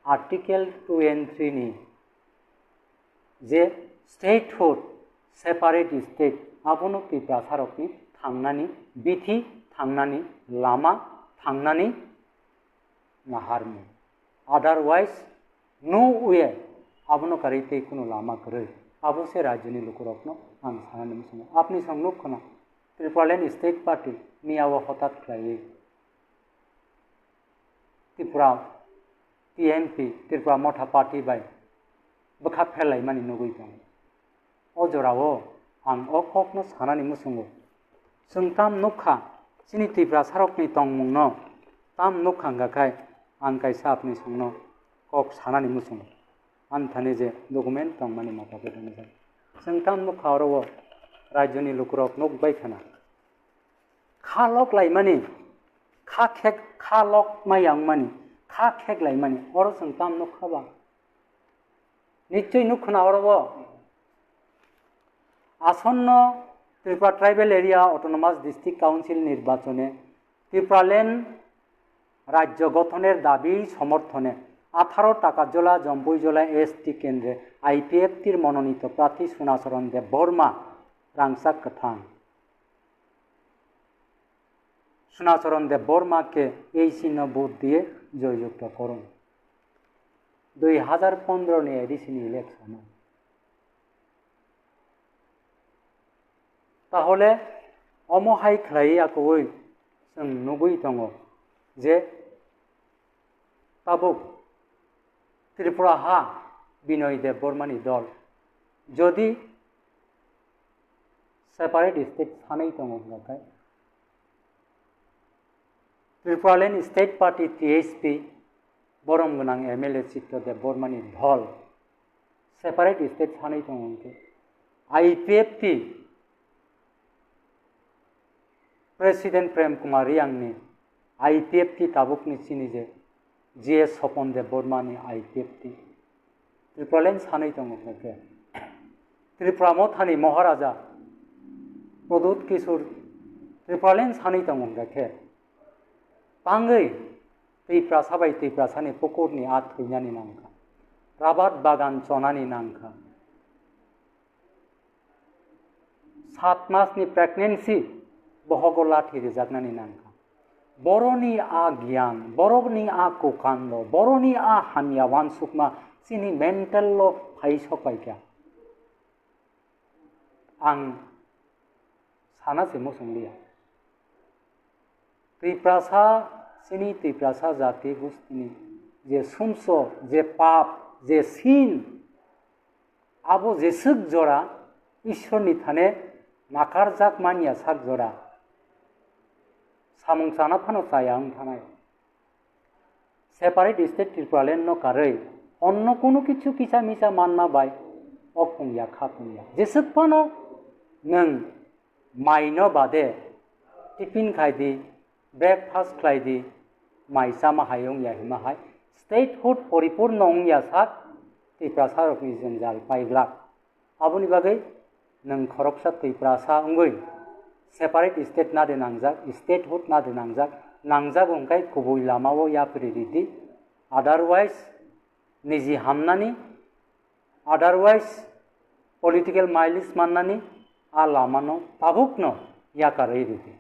Article two and three ni je statehood, separate state, abono Tiprasarokni thangnani bithi, thangnani lama, thangnani naharmung. Otherwise, no way, abono karwi tei kunu lama kwrwi. Abo se rajyoni lukurokno ang sanani muchungo. Apni song nuk khna, Tipraland State Party miyao hotat khlaiwi Tripura T M P, Tripura Motha Party bai bwkha pherlaimani nugwi tongo. O jorao ang o kokno sanani muchungo. Chwng tam nukha, chini Tiprasarokni tongmungno tam nukha hwnkha khai ang kaisa apni songno kok sanani muchungo. Ani thani je document tongmani mata khe tongmani. Chwng tam nukha oro o rajyoni lukurok nukbai khana. Kha lok laimani, kha khek, kha lok maya wngmani, kha khek laimani, oro chwng tam nukha ba? Nichoi nuk khna oro bo. Asonno Tripura Tribal Area Autonomous District Council নির্বাচনে ত্রিপুরাল্যান্ড রাজ্য গঠনের দাবি সমর্থনে আঠারো টাকাজোলা জম্বুইজলা এসটি কেন্দ্রে আইপিএফটির মনোনীত প্রার্থী সোনাচরণ দেববর্মা রাংসাক kwthang. সোনাচরণ দেববর্মাকে এই চিহ্ন ভোট দিয়ে জয়যুক্ত করুন. দুই হাজার পনেরো ni A D C ni election o. Tahole omo hai khlaiwi akwui chwng nugwi tongo je tabuk Tripura ha Binoy Debbarma ni dol jodi separate state sanwi tongo hwnkhe Tripuraland State Party T S P borom gwnang M L A Chitto Debbarma ni dol separate state sanwi tongo hwnkhe I P F T President Prem Kumar Reang ni I P F T tabuk ni chini je G S Sopon Debbarma ni I P F T Tripuraland sanwi tongo hwnkhe Tripura Mothani Moharaja Pradyut Kishore Tripuraland sanwi tongo hwnkhe tangwi Tiprasa bai Tiprasani pukurni a thwinani nangkha, rabat bagan chonani nangkha, sat masni pregnancy bohogo lathi rijaknani nangkha. Boroni a giyan, boroni a kokando, boroni a hamya wansukma chini mental lo phai sokpaikha. Ang sana se muchung liya. Tiprasa, chini Tiprasa jati gustini je sumso, je pap, je sin, abo jeswk jora Ishwarni thane nakarjak manya sak jora. samung chana phano chaya wng thanai. Separate state Tripuraland no karwi onno kunu kichu kisa misa manma bai ok pungya kha pungya. Jeswk phano nwng mai no bade tiffin khai di, breakfast khlai di, mai chama hai wng ya hima hai statehood poripurno wng ya sak Tiprasa rokni jwngjal paiglak. Aboni bagwi nwng khoroksa Tiprasa wngwi separate state na de nangjak, statehood na de nangjak, nangjak wngkhe kubui lamao yapri ridi. Otherwise, niji hamnani, otherwise, political mileage mannani a lamano tabukno yakarwi ridi.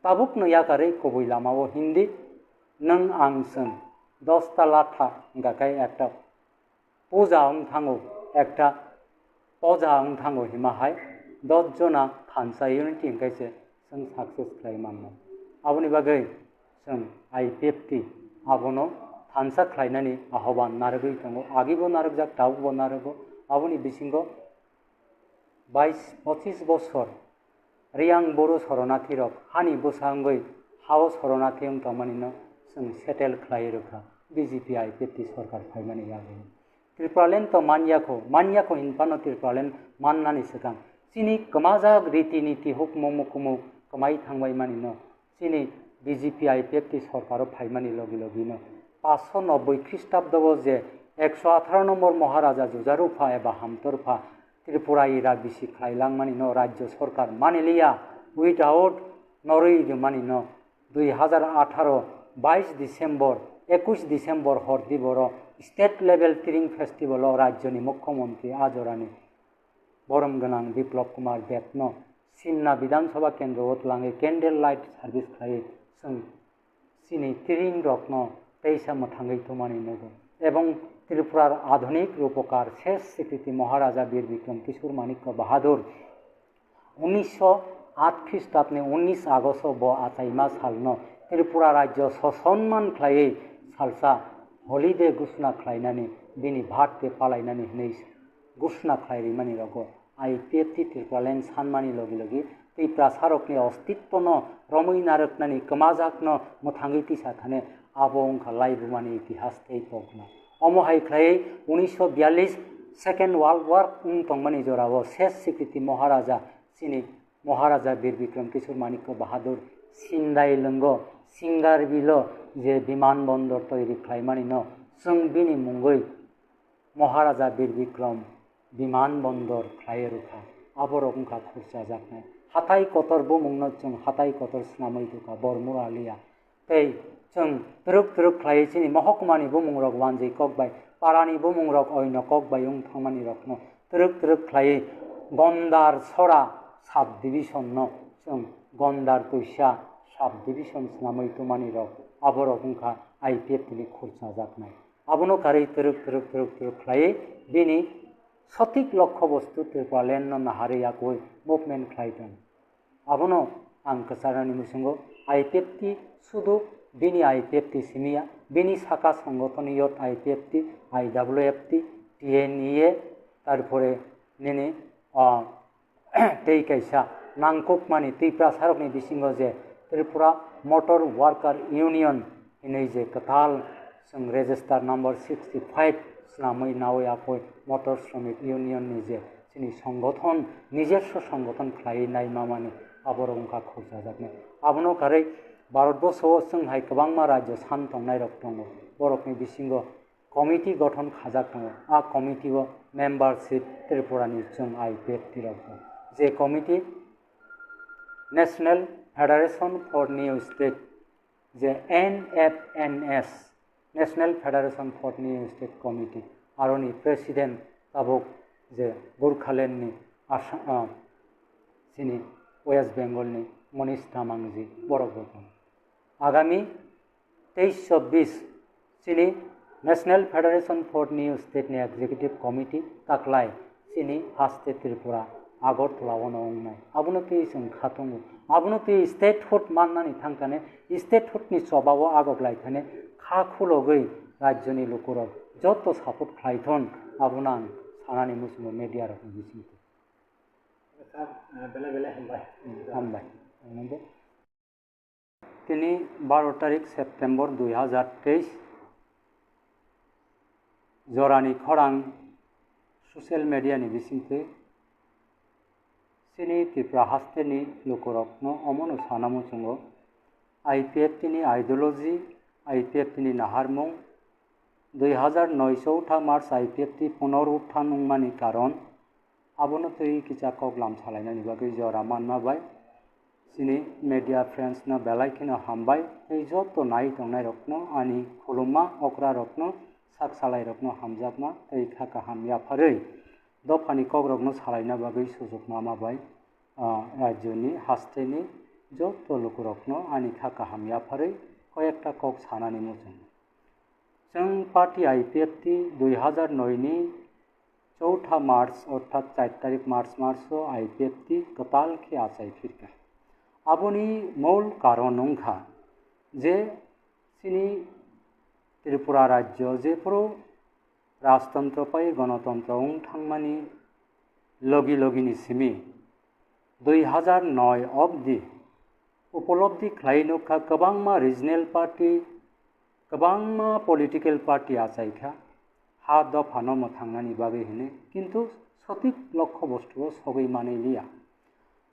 Tabukno yakarwi kubui lamao hindi, nwng ang chwng dosta latha wngkha khe ekta puja wng thango, ekta puja wng thango hima hai dos jona thansa unity hwnkhe se chwng success khlai mannai. Aboni bagwi chwng I P F T abono thansa khlainani ahoban narwgwi tongo, agibo narwkjak, tabukbo narwgo. Aboni bisingo bais pochis bosor Riyang Boro soronathi rok hani bwsa wngwi hao soronathi wng tongmani no chwng settle khlai rwkha B J P I P F T sorkar phaimani yagwi. Tripuraland to manyakho, manyakho hinphano Tripuraland mannani swkang chini kwmajak riti niti hukmu mukumu kwmai thangbai mani no chini B J P I P F T sorkaro phaimani logi logino paanch sho nobboi Khristabdo o je ekso atharo nombor Maharaja Jujarupha eba Hamtorpha Tripura ira bisi khlai langmani no rajyo sorkar maniliya, without norwi rwmani no dui hazar atharo bais December, ekush December hor diboro state level Tring festival o rajyoni mukhyamantri ajorani borom gwnang Biplab Kumar Debno Simna Bidhan Sabha kendro o twlangwi candle light service khlaiwi chwng chini Tring rokno teisa mwthangwi thumani nugo. Ebong Tripurar adhunik rupokar ses sikriti Maharaja Bir Bikram Kishore Manikya Bahadur unisho aat Khristabni unis Agosto bo achaima salno Tripura rajyo sosonman khlaiwi salsa holiday gusna khlainani bini birthday palainani hwnwi gusna khlai rimani rogo I P F T Tripuraland sanmani logi logi Tiprasarokni ostitwno romwi narwknani kwmajakno mwthangwi tisa thani abo wngkha laibumani itihas tei pokna. Omo hai khlaiwi unisho biyallis Second World War wng tongmani jorao ses sikriti Maharaja chini Maharaja Bir Bikram Kishore Manikya Bahadur Sindai lwngo Singar bilo je biman bondor toiri khlaimani no chwng bini mungwi Maharaja Bir Bikram biman bondor khlai rwkha, aborok wngkha khurchajaknai. Hatai kotor bumungno chwng hatai kotor swnamwi rwkha Bormura liya. Tei chwng twrwk twrwk khlaiwi chini mohokmani bumungrok wanjwi kok bai, parani bumungrok oino kok bai wng thangmani rokno twrwk twrwk khlaiwi Gondar Sora sub division no chwng Gondar Twisa sub division swnamwi twmani rok, aborok wngkha I P F T ni khurchajaknai. Abono karwi twrwk twrwk twrwk twrwk khlaiwi bini sotik lokho bostu Tripuraland no naharwi yakwi movement khlai tongo. Abono ang kwcharnani muchungo I P F T sudu bini I P F T simiya, bini saka songothon yot I P F T, I W F T, T N E A, tarpore nini, ah, tei kaisa nangkukmani Tiprasarokni bisingo je Tripura Motor Worker Union hinwi je kwtal chwng register number sixty five swnamwi nawi apoi Motor Shramik Union ni je chini songothon, nijerso songothon khlaiwi naimamani aborok wngkha khurchajaknai. Abono karwi Bharatborsho o chwng hai kwbangma rajyo san tongnairok tongo. Borokni bisingo committee gothon khajak tongo. A committee o membership Tripura ni chwng I P F T rok tongo. Je committee National Federation for New State, je N F N S, National Federation for New State Committee, aroni president tabuk je Gurkhaland ni Assam, ah, chini West Bengal ni Manish Damangji borok bo tongo. Agami teis chobbish chini National Federation for New State ni Executive Committee taklai chini haste Tripura Agartala o no wngnai. Abono twi chwng kha tongo. Abono twi statehood mannani thangkane statehood ni choba o agok lai thane kha khulogwi rajyoni lukurok joto support khlai thon, abono ang sanani muchungo media rokni bisingtwi. Sir, eh, belai belai hambai. Hambai. Ang nungbo. Tini baro tarik September dui hazar teis, jorani khorang social media ni bisingtwi chini Tripura hasteni lukurokno omono sana muchungo, I P F T ni ideology, I P F T ni naharmung, dui hazar noi chowtha March I P F T punorutthan wngmani karon, abono twi kisa kok lam salainani bagwi jora manma bai chini media friends no belai kheno hambai, tei joto nai tongnairokno ani khulumma okrarokno sak salairokno hamjakma tei kha kaham yapharwi dophani kokrokno salaina bagwi sujuk mama bai, ah, rajyoni hasteni joto lukurokno ani kha kaham yapharwi koyekta kok sanani muchungo. Chwng party I P F T dui hazar noi ni chowtha March orthat char tarik March maso I P F T kwtal khe achai phirkha. Aboni mol karon wngkha je chini Tripura rajyo jephuru rajtontro pai gonotontro wng thangmani logi logini simi dui hazar noi obdi upolobdi khlai nukha kwbangma regional party, kwbangma political party achaikha ha dophano mwthangnani bagwi hwnwi, kintu sotik lokho bostuo sogwi manwi liya.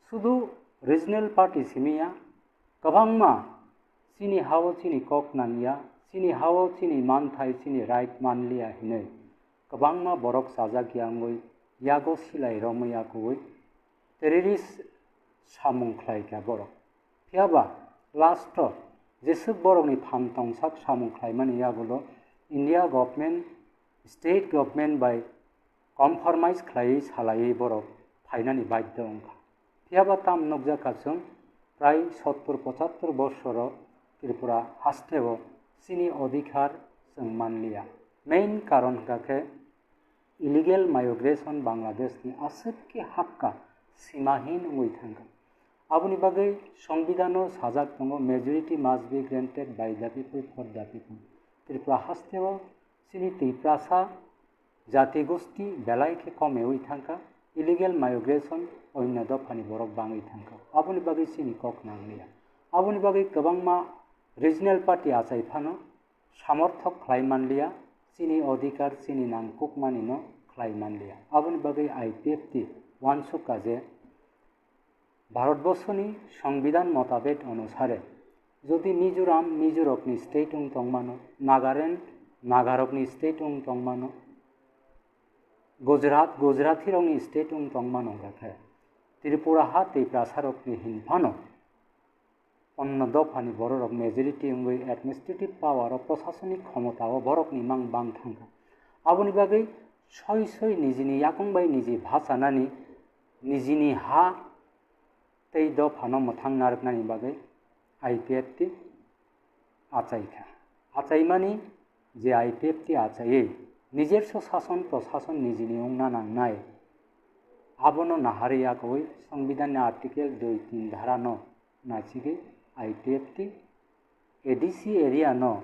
Sudu regional party simiya, kwbangma chini hao chini kok nangya, chini hao chini manthai chini right manliya hinwi kwbangma borok chajak yangwi yago silai romwi yakuwi terrorist samung khlaikha borok. Phiyaba last o jeswk borokni phan tongsak samung khlaimani yagulo India government, state government bai compromise khlaiwi salaiwi borok phainani badhyo wngkha. Phiyaba tam nukjakha chwng prai sottur pochattur borsoro Tripura hasteo chini odhikar chwng manliya. Main karon hwnkha khe illegal migration Bangladesh ni aswk khe hakka simahin wngwi thangkha. Aboni bagwi Songbidhano sajak tongo, "Majority must be granted by the people for the people." Tripura hasteo chini Tiprasa jati gosti belai khe komewi thangkha, illegal migration onno dophani borok bangwi thangkha. Aboni bagwi chini kok nangliya. Aboni bagwi kwbangma regional party achai phano samorthok khlai manliya, chini odhikar, chini nangkukmanino khlai manliya. Aboni bagwi I P F T uansukha je Bharatborsoni Songbidhan motabek onusare jodi Mizoram, Mizorokni state wng tongmano, Nagaland, Nagarokni state wng tongmano, Gujarat, Gujaratirokni state wng tongmano hwnkha khe Tripura ha Tiprasarokni hinphano onno dophani bororok majority wngwi administrative power o, prosasonik khomota o borokni mang bang thangkha. Aboni bagwi soi soi nijini yakung bai niji bhachanani, nijini ha tei dophano mwthang narwknani bagwi I P F T achaikha. Achaimani je I P F T achaiwi nijerso sason prosason nijini wngna nangnai, abono naharwi yakowi Songbidhanni Article dui tin dharano nachigwi I P F T A D C area no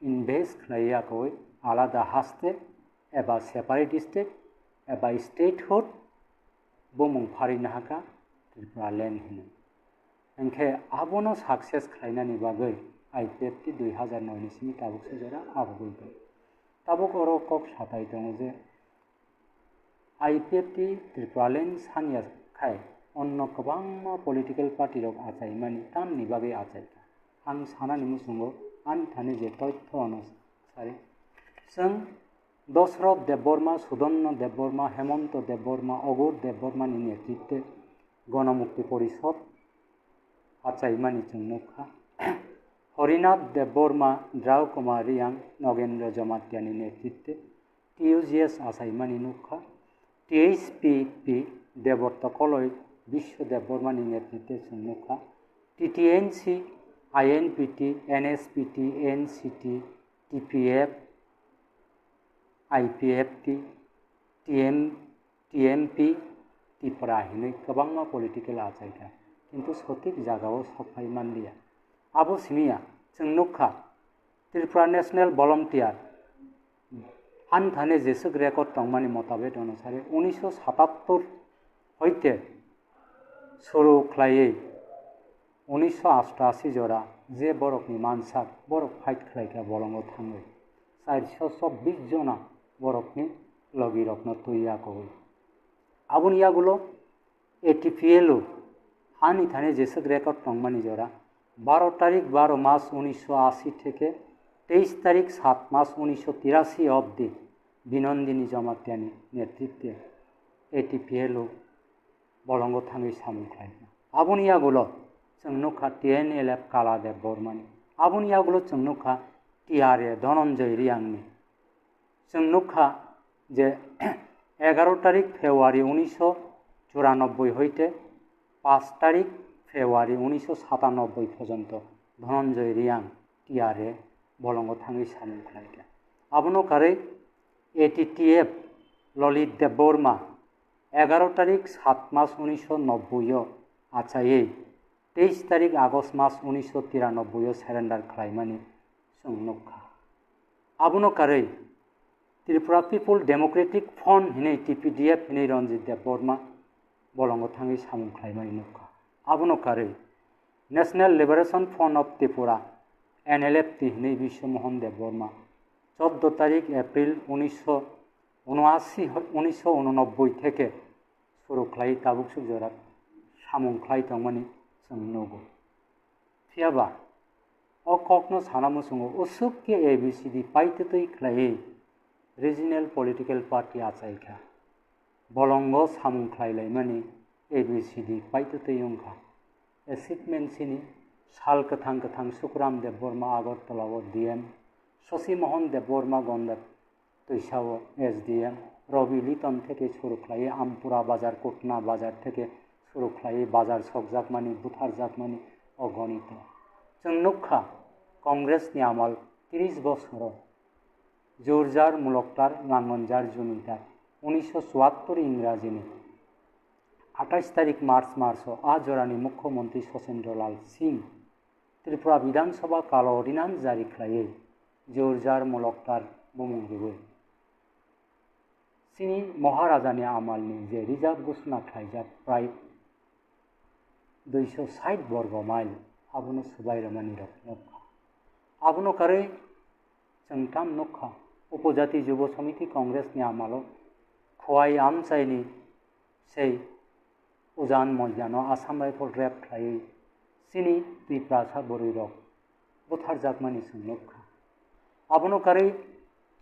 invest khlai yakowi alada haste eba separate state eba statehood bumung pharwi nahakha Tripura land hinwi. Hinkhe abono success khlainani bagwi I P F T dui hazar noi ni simi tabukse jora abugwi tong. Tabuk oro kok satai tongo je I P F T Tripuraland sanya khai onno kwbangma political party rok achaimani tamni bagwi achaikha. Ang sanani muchungo ani thani je toitho ano sari. Chwng Dosroth Debbarma, Sudanno Debbarma, Hemonto Debbarma, Ogur Debbarmani netritwe Ganamukti Porishod achaimani chwng nukha. Horinath Debbarma, Drau Kumar Riyang, Nogendra Jamatia ni netritwe T U G S achaimani nukha. T H P P Deborto Koloi, Biswa Debbarma ni netritwe chwng nukha. T T N C, I N P T, N S P T, N C T, T P F, I P F T, T M, T M P, Tipra hinwi kwbangma political achaikha, kintu sotik jagao sokphai manliya. Abo simiya, chwng nukha, Tripura National Volunteer, ani thani jeswk record tongmani motabek onusare, unisho satattor hoite suru khlaiwi unisho ashtashi jora je borokni mansak borok fight khlaikha bolongo thangwi, chairso chobbish jona borokni logirokno twi yakowi. Aboni yagulo A T P L o hani thani jeswk record tongmani jora baro tarik baro mas unisho ashi theke teis tarik sat mas unisho tirashi obdi Binondini Jamatiani netritwe A T P L o bolongo thangwi samung khlaikha. Aboni yagulo chwng nukha T N L F Kala Debbarmani. Aboni yagulo chwng nukha T R A Dhananjay Reangni. Chwng nukha je egaro tarik February unisho churanobboi hoite paanch tarik February unisho satanobboi porjonto Dhananjay Reang T R A bolongo thangwi samung khlaikha. Abono karwi A T T F Lalit Debbarma egaro tarik sat mas unisho nobboi o achaiwi teis tarik August mas unisho tiranobboi o surrender khlaimani chwng nukha. Abono karwi Tripura People Democratic Front hinwi T P D F hinwi Ranjit Debbarma bolongo thangwi samung khlaimani nukha. Abono karwi National Liberation Front of Tripura, N L F T hinwi Biswa Mohan Debbarma chordo tarik April unisho unashi, unisho unonobboi theke suru khlai tabuk suk jora samung khlai tongmani chwng nugo. Phiyaba o kokno sana muchungo usuk khe A B C D paitwtwi khlaiwi regional political party achaikha. Bolongo samung khlai laimani A B C D paitwtwi wngkha. Achievement sini sal kwthang kwthang Sukuram Debbarma Agartala o D M, Shashi Mohan Debbarma Gonda Twisa o S D M, Robi Liton theke suru khlaiwi Ampura bazar, Kutna bazar theke suru khlaiwi bazar sokjakmani, butharjakmani o gonito. Chwng nukha, Congress ni amal tris bosoro Jurjar Muloktar Langonjar Jumitar, unisho chuattor Ingrajini athais tarik March, March o a jorani Mukhyamantri Sachendra Lal Singh Tripura Bidhan Sabha Kala Ordinance jari khlaiwi Jurjar Muloktar bumung riwi. Chini Maharajani amalni je reserve ghosna khlaijak prai duiso sait borgo mile abono swbai rwmani rok nukha. Abono karwi chwng tam nukha, Upojati Jubo Samiti Congress ni amalo Khowai amchaini sei Ujan Moidano Assam Rifle rape khlaiwi chini Tiprasa bwrwirok butharjakmani chwng nukha. Abono karwi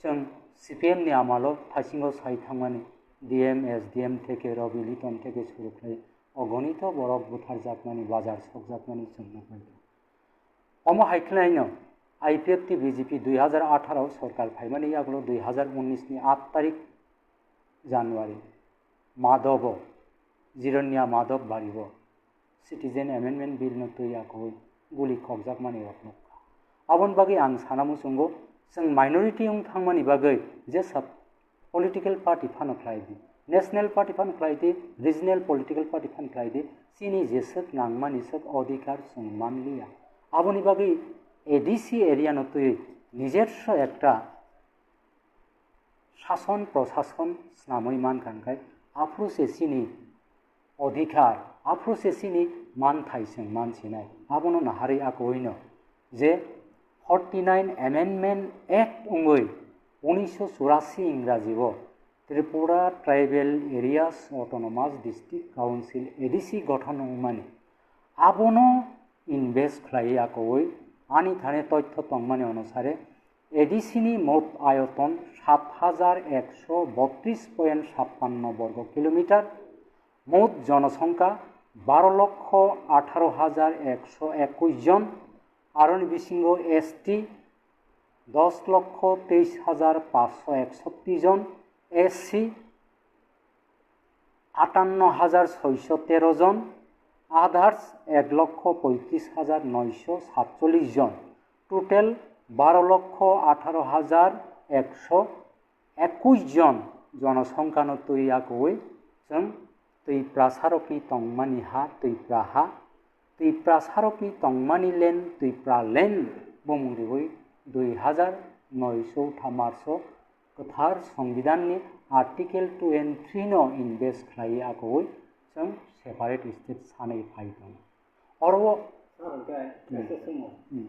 chwng C P M ni amalo thaisingo sai thangmani D M, S D M theke Robi Liton theke suru khlai ogonito borok butharjakmani, bazar sokjakmani chwng nukha. Omo hai khwlaino I P F T B J P dui hazar atharo sorkar phaimani yagulo dui hazar unnis ni aat tarik January Madhobo, Jiranya Madhov baribo Citizen Amendment Bill no twi yakowi guli khokjakmani rok nukha. Aboni bagwi ang sana muchungo chwng minority wng thangmani bagwi jesa political party phano khlai di, national party phano khlai di, regional political party phano khlai di, chini jeswk nangmani swk odhikar chwng manliya. Aboni bagwi A D C area no twi নিজস্ব একটা শাসন প্রশাসন snamwi mankha, hwnkhe aphuru se chini odhikar, aphuru se chini manthai chwng mansinai. Abono naharwi akoino je forty nine Amendment Act wngwi unisho churashi Ingraji o Tripura Tribal Areas Autonomous District Council, A D C, gothon wngmani. Abono invest khlaiwi akowi ani thani toitho tongmani onusare A D C ni mot ayoton sat hajar ekso botris point sappanno borgo kilometer, mot jonosongkha baro lokho atharo hajar ekso ekwis jon, aroni bisingo S T dos lokho teis hajar paanchsho eksotti jon, S C atanno hajar soisho tero jon, others ek lokho poitris hajar noisho satchollis jon, total baro lokho atharo hajar ekso ekwis jon jonosongkhano twi yakowi chwng Twiprasarokni tongmani ha Twipra ha, Twiprasarokni tongmani land Twipra land bumung riwi dui hajar noisho thamarso kwthar Songbidanni Article two and three no invest khlaiwi akowi chwng separate state sanwi phai tongo. Oro Sir, hwnkhe Hmm. kaisa swngmung. Hmm.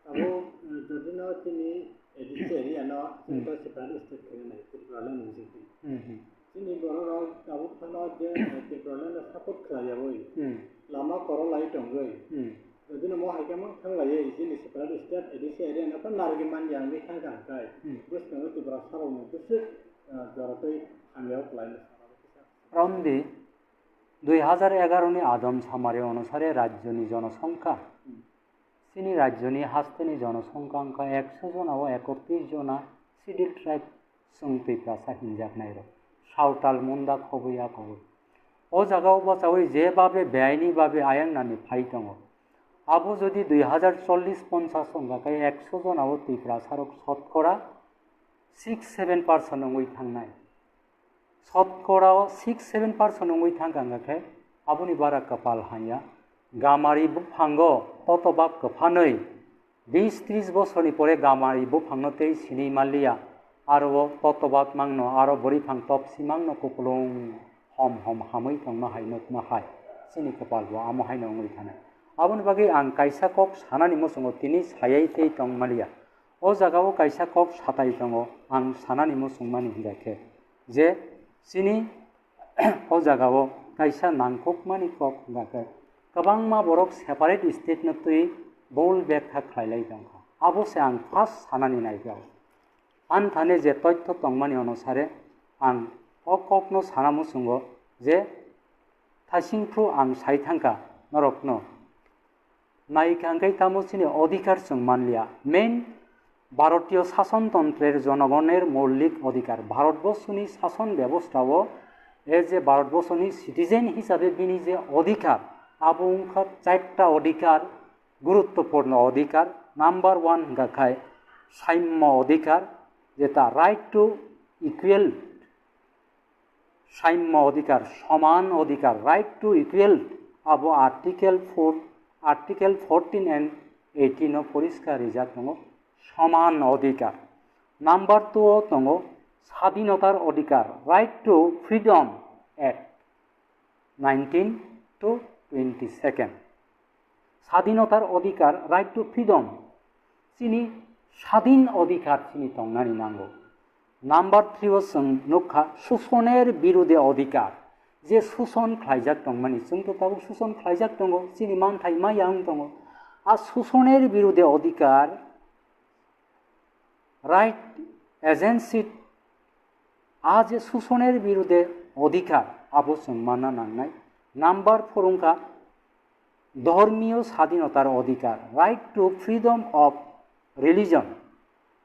Abo, eh, jodi no chini A D C area no Hmm. chini separate state khaina nai, Tripura le nung jiti. Hmm, hmm. Chini borok rok tabuk phano je, eh, Tripura le no support khlai yawi. Hmm. Lama koro lai tongwi. Hmm. Jodi no mo hai khe mang thang lai, chini separate state A D C area no narwgwi man ya wngwi thang kha hwnkhe. Hmm. Bwskango Tripura sarok no bwswk, eh, jorotwi hamya khlai no. Romdi, dui hajar egaroh ni adom samari onusare rajyoni jonosongkha, chini rajyoni hasteni jonosongkha wngkha ekso jona o ekotris jona Scheduled Tribe chwng Tiprasa hinjaknairok, Sawtal, Munda, Khowui, a Khowui. O jagao bachaui je babe beaini babe ayangnani phai tongo. Abo jodi dui hajar chollish ponchash wngkha khe ekso jona o Tiprasarok sotkora six seven percent wngwi thangnai. Sotkora o six seven percent wngwi thangkha, wngkha khe aboni bara kwpal hamya. Gamari buphango totobak kwphanwi bis tris bosorni pore gamari buphangno tei sinwi manliya, aro o totobak mangno, aro bwrwiphang topsi mangno kupulung hom hom hamwi tongma hai nukma hai. Chini kwpal bo amo haino wngwi thanai. Aboni bagwi ang kaisa kok sanani muchungo tini sayai tei tong manliya. O jagao kaisa kok satai tongo, ang sanani muchungmani hingkha khe je chini o jagao kaisa nangkukmani kok hingkha khe kwbangma borok separate state no twi bol bek kha khlailai tongkha. Abo se ang first sanani naikha. Anthane je toitho tongmani onusare ang o kokno sana muchungo je thasingphu ang sai thangkha norokno. Naikha hwnkhe tamo chini odhikar chwng manliya. Main Bharotiyo Sason Tontrer jonogoner moulik odhikar. Bharatborsoni sason bebostha o e je Bharatborsoni citizen hisabe bini je odhikar, abo wngkha charta odhikar, guruttopurno odhikar. Number one hwnkha khai saimya odhikar, jeta right to equal saimya odhikar, soman odhikar, right to equal, abo Article four, Article fourteen and eighteen o poriskar rijak tongo, soman odhikar. Number two o tongo sadhinotar odhikar, right to freedom at nineteen to twenty second. Sadhinotar odhikar, right to freedom. Chini sadhin odhikar chini tongnani nango. Number three o chwng nukha susoner birude odhikar. Je suson khlaijak tongmani, chwng to tabuk suson khlaijak tongo, chini manthai maya wng tongo. A susoner birude odhikar, right agency, a je susoner birude odhikar, abo chwng manna nangnai. Number four wngkha dhormiyo sadhinotar odhikar, right to freedom of religion.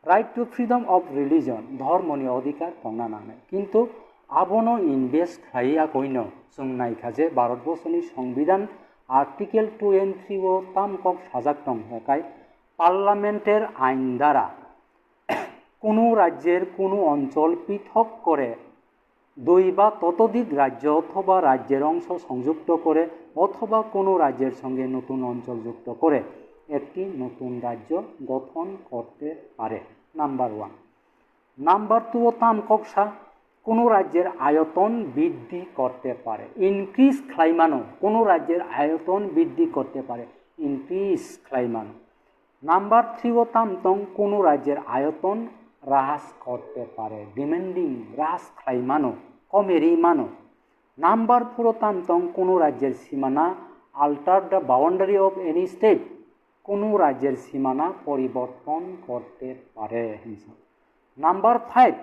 Right to freedom of religion, dhormoni odhikar tongna nangnai. Kintu abono invest khlaiya koino chwng naikha je Bharatborsoni Songbidan Article two and three o tam kok sajak tong kha khai, Parliament-er ain dara কোনো রাজ্যের কোনো অঞ্চল পৃথক করে দুই বা ততোধিক রাজ্য অথবা রাজ্যের অংশ সংযুক্ত করে অথবা কোনো রাজ্যের সঙ্গে নতুন অঞ্চল যুক্ত করে একটি নতুন রাজ্য গঠন করতে পারে। Number one. নাম্বার টু ও তাম কক্সা কোনো রাজ্যের আয়তন বৃদ্ধি করতে পারে, ইনক্রিজ খ্লাইমানো, কোনো রাজ্যের আয়তন বৃদ্ধি করতে পারে, ইনক্রিজ খ্লাইমানো। নাম্বার থ্রি ও তাম tong কোনো রাজ্যের আয়তন হ্রাস করতে পারে, ডিমেন্ডিং, হ্রাস খ্লাইমানো, কমেরি মানো। নাম্বার ফোর ও তাম tong কোনো রাজ্যের সীমানা, alter the boundary of any state, কোনো রাজ্যের সীমানা পরিবর্তন করতে পারে। নাম্বার ফাইভ,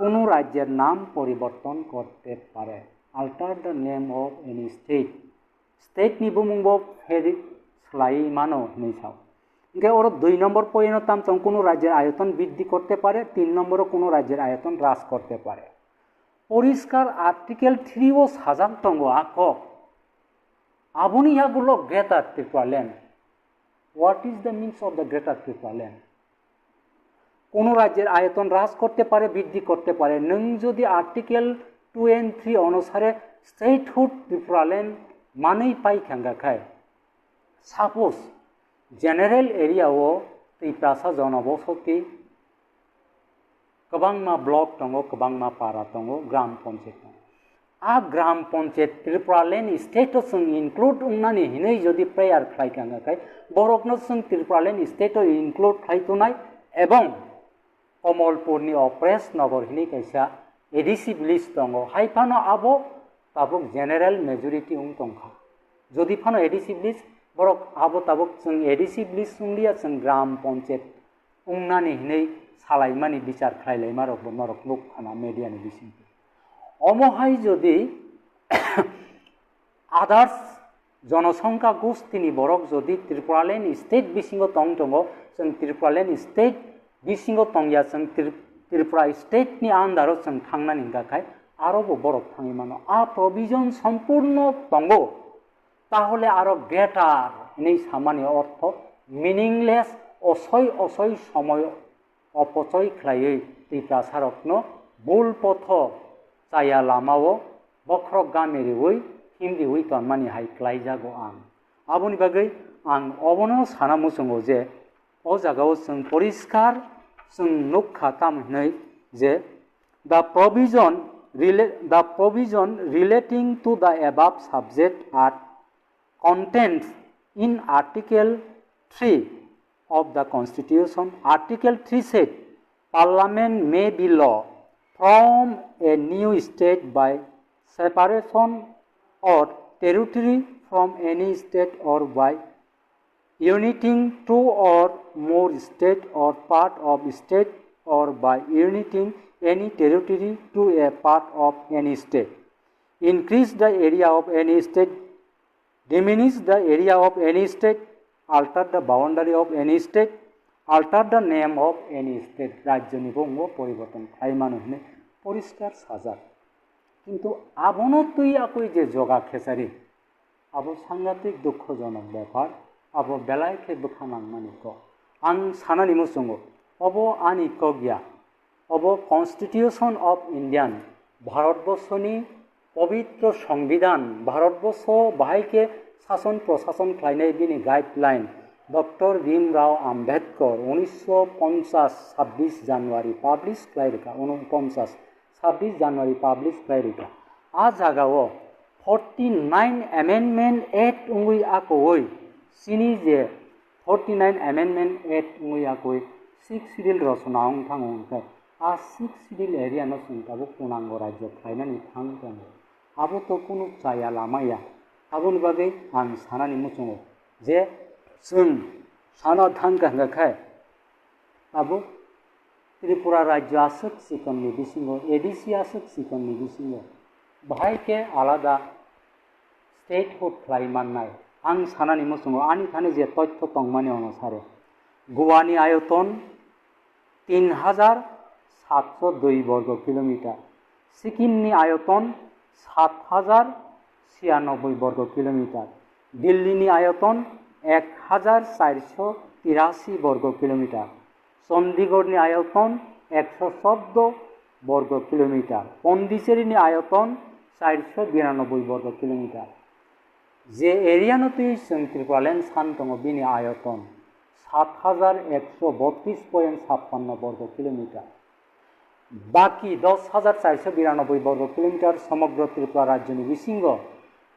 কোনো রাজ্যের নাম পরিবর্তন করতে পারে, alter the name of any state. State ni bumung bo pheri slai mano hinwi sao. Hingke oro dui nombor point o tam tong, কোনো রাজ্যের আয়তন বৃদ্ধি করতে পারে, তিন নম্বরও কোনো রাজ্যের আয়তন হ্রাস করতে পারে। পরিষ্কার আর্টিকেল থ্রি ও sajak tongo a kok. Aboni yagulo Greater Tipraland. What is the means of the Greater Tipraland? কোনো রাজ্যের আয়তন হ্রাস করতে পারে, বৃদ্ধি করতে পারে। Nwng jodi Article two and three onusare statehood Tipraland manwi pai khangkha khai, suppose general area o Tiprasa jonobosoti kwbangma block tongo, kwbangma para tongo, gram panchayat tongo. a gram panchayat Tripura land state o chwng include wngnani hinwi jodi prayer khlai kha khai, borokno chwng Tripura land state o include khlai tonai, ebong Komolpurni Opres Nogor hinwi kaisa A D C village tongo, hai phano abo tabuk general majority wng tongkha. Jodi phano A D C village, borok abo tabuk chwng A D C village wnglia, chwng gram panchayat wngnani hinwi salaimani bichar khlailaima rokbo norok nuk khana media ni bisingtwi. Omo hai jodi others jonosongkha gustini borok jodi Tripuraland state bisingo tong tongo, chwng Tripuraland state bisingo tongya, chwng Tri-, Tripura state ni under o chwng thangnani hwnkha khai aro bo borok thangwi mano. A provision sompurno tongo, tahole aro greater hinwi samani ortho meaningless, osoi osoi somoy opochoi khlaiwi Tiprasarokno bul potho chaya lamao bokhorok gami riwi himriwi tonmani hai klaijago ang. Aboni bagwi ang obono sana muchungo je o jagao chwng poriskar chwng nukha tamo hinwi je the provision rela-, the provision relating to the above subject are contained in Article three of the Constitution. Article three said, Parliament may be law from a new state by separation or territory from any state or by uniting two or more state or part of state or by uniting any territory to a part of any state. Increase the area of any state, diminish the area of any state, alter the boundary of any state, alter the name of any state. Rajyoni bo wngbo poriborton khlai mano hinwi poriskar sajak. Kintu abono twi akwi je joga khesari, abo sangatik dukhojonok bepar, abo belai khe bwkha nangmani kok. Ang sanani muchungo, obo ani kok ya. Obo Constitution of Indian, Bharatborsoni pobitro Songbidan, Bharatborso bahai khe sason prosason khlainai bini guideline, Doctor Bhimrao Ambedkar, unisho ponchas, sabbish January publish khlai rwkha, unoponchas, sabbish January publish khlai rwkha. A jagao forty nine Amendment Act wngwi akowi chini je forty nine Amendment Act wngwi akowi sixth Schedule rosona wng thango, hwnkhe a sixth Schedule area no chwng tabuk punango rajyo khlainani thang tongo. Abo to kunu chaya lama ya. Aboni bagwi ang sanani muchungo je chwng sana thang kha hwnkha khe abo Tripura rajyo aswk chikonni bisingo, A D C aswk chikonni bisingo bahai khe alada statehood khlai mannai. Ang sanani muchungo ani thani je toitho tongmani onusare, Goani ayoton tin hajar satso dui borgo kilometer, Sikkim ni ayoton sat hajar siyanoboi borgo kilometer, Delhi ni ayoton ek hajar charso tirasi borgo kilometer, Chandigarh ni ayoton ekso chordo borgo kilometer, Pondicherry ni ayoton charso biranoboi borgo kilometer. Je area no twi chwng Tripuraland san tongo, bini ayoton sat hajar ekso botris point chappanno borgo kilometer. Baki dos hajar charso biranoboi borgo kilometer somogro Tripura rajyoni bisingo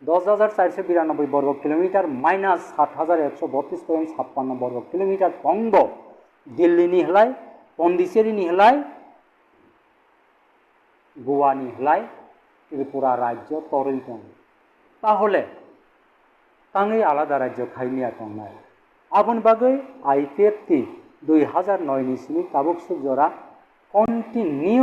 dos hajar charso biranoboi borgo kilometer minus sat hajar ekso botris point chappanno borgo kilometer tongo Delhi ni hwlai, Pondicherry ni hwlai, Goa ni hwlai Tripura rajyo torwi tongo. Tahole tangwi alada rajyo khai miya tongnai. Aboni bagwi I P F T dui hajar noi ni simi tabuk swk jora continue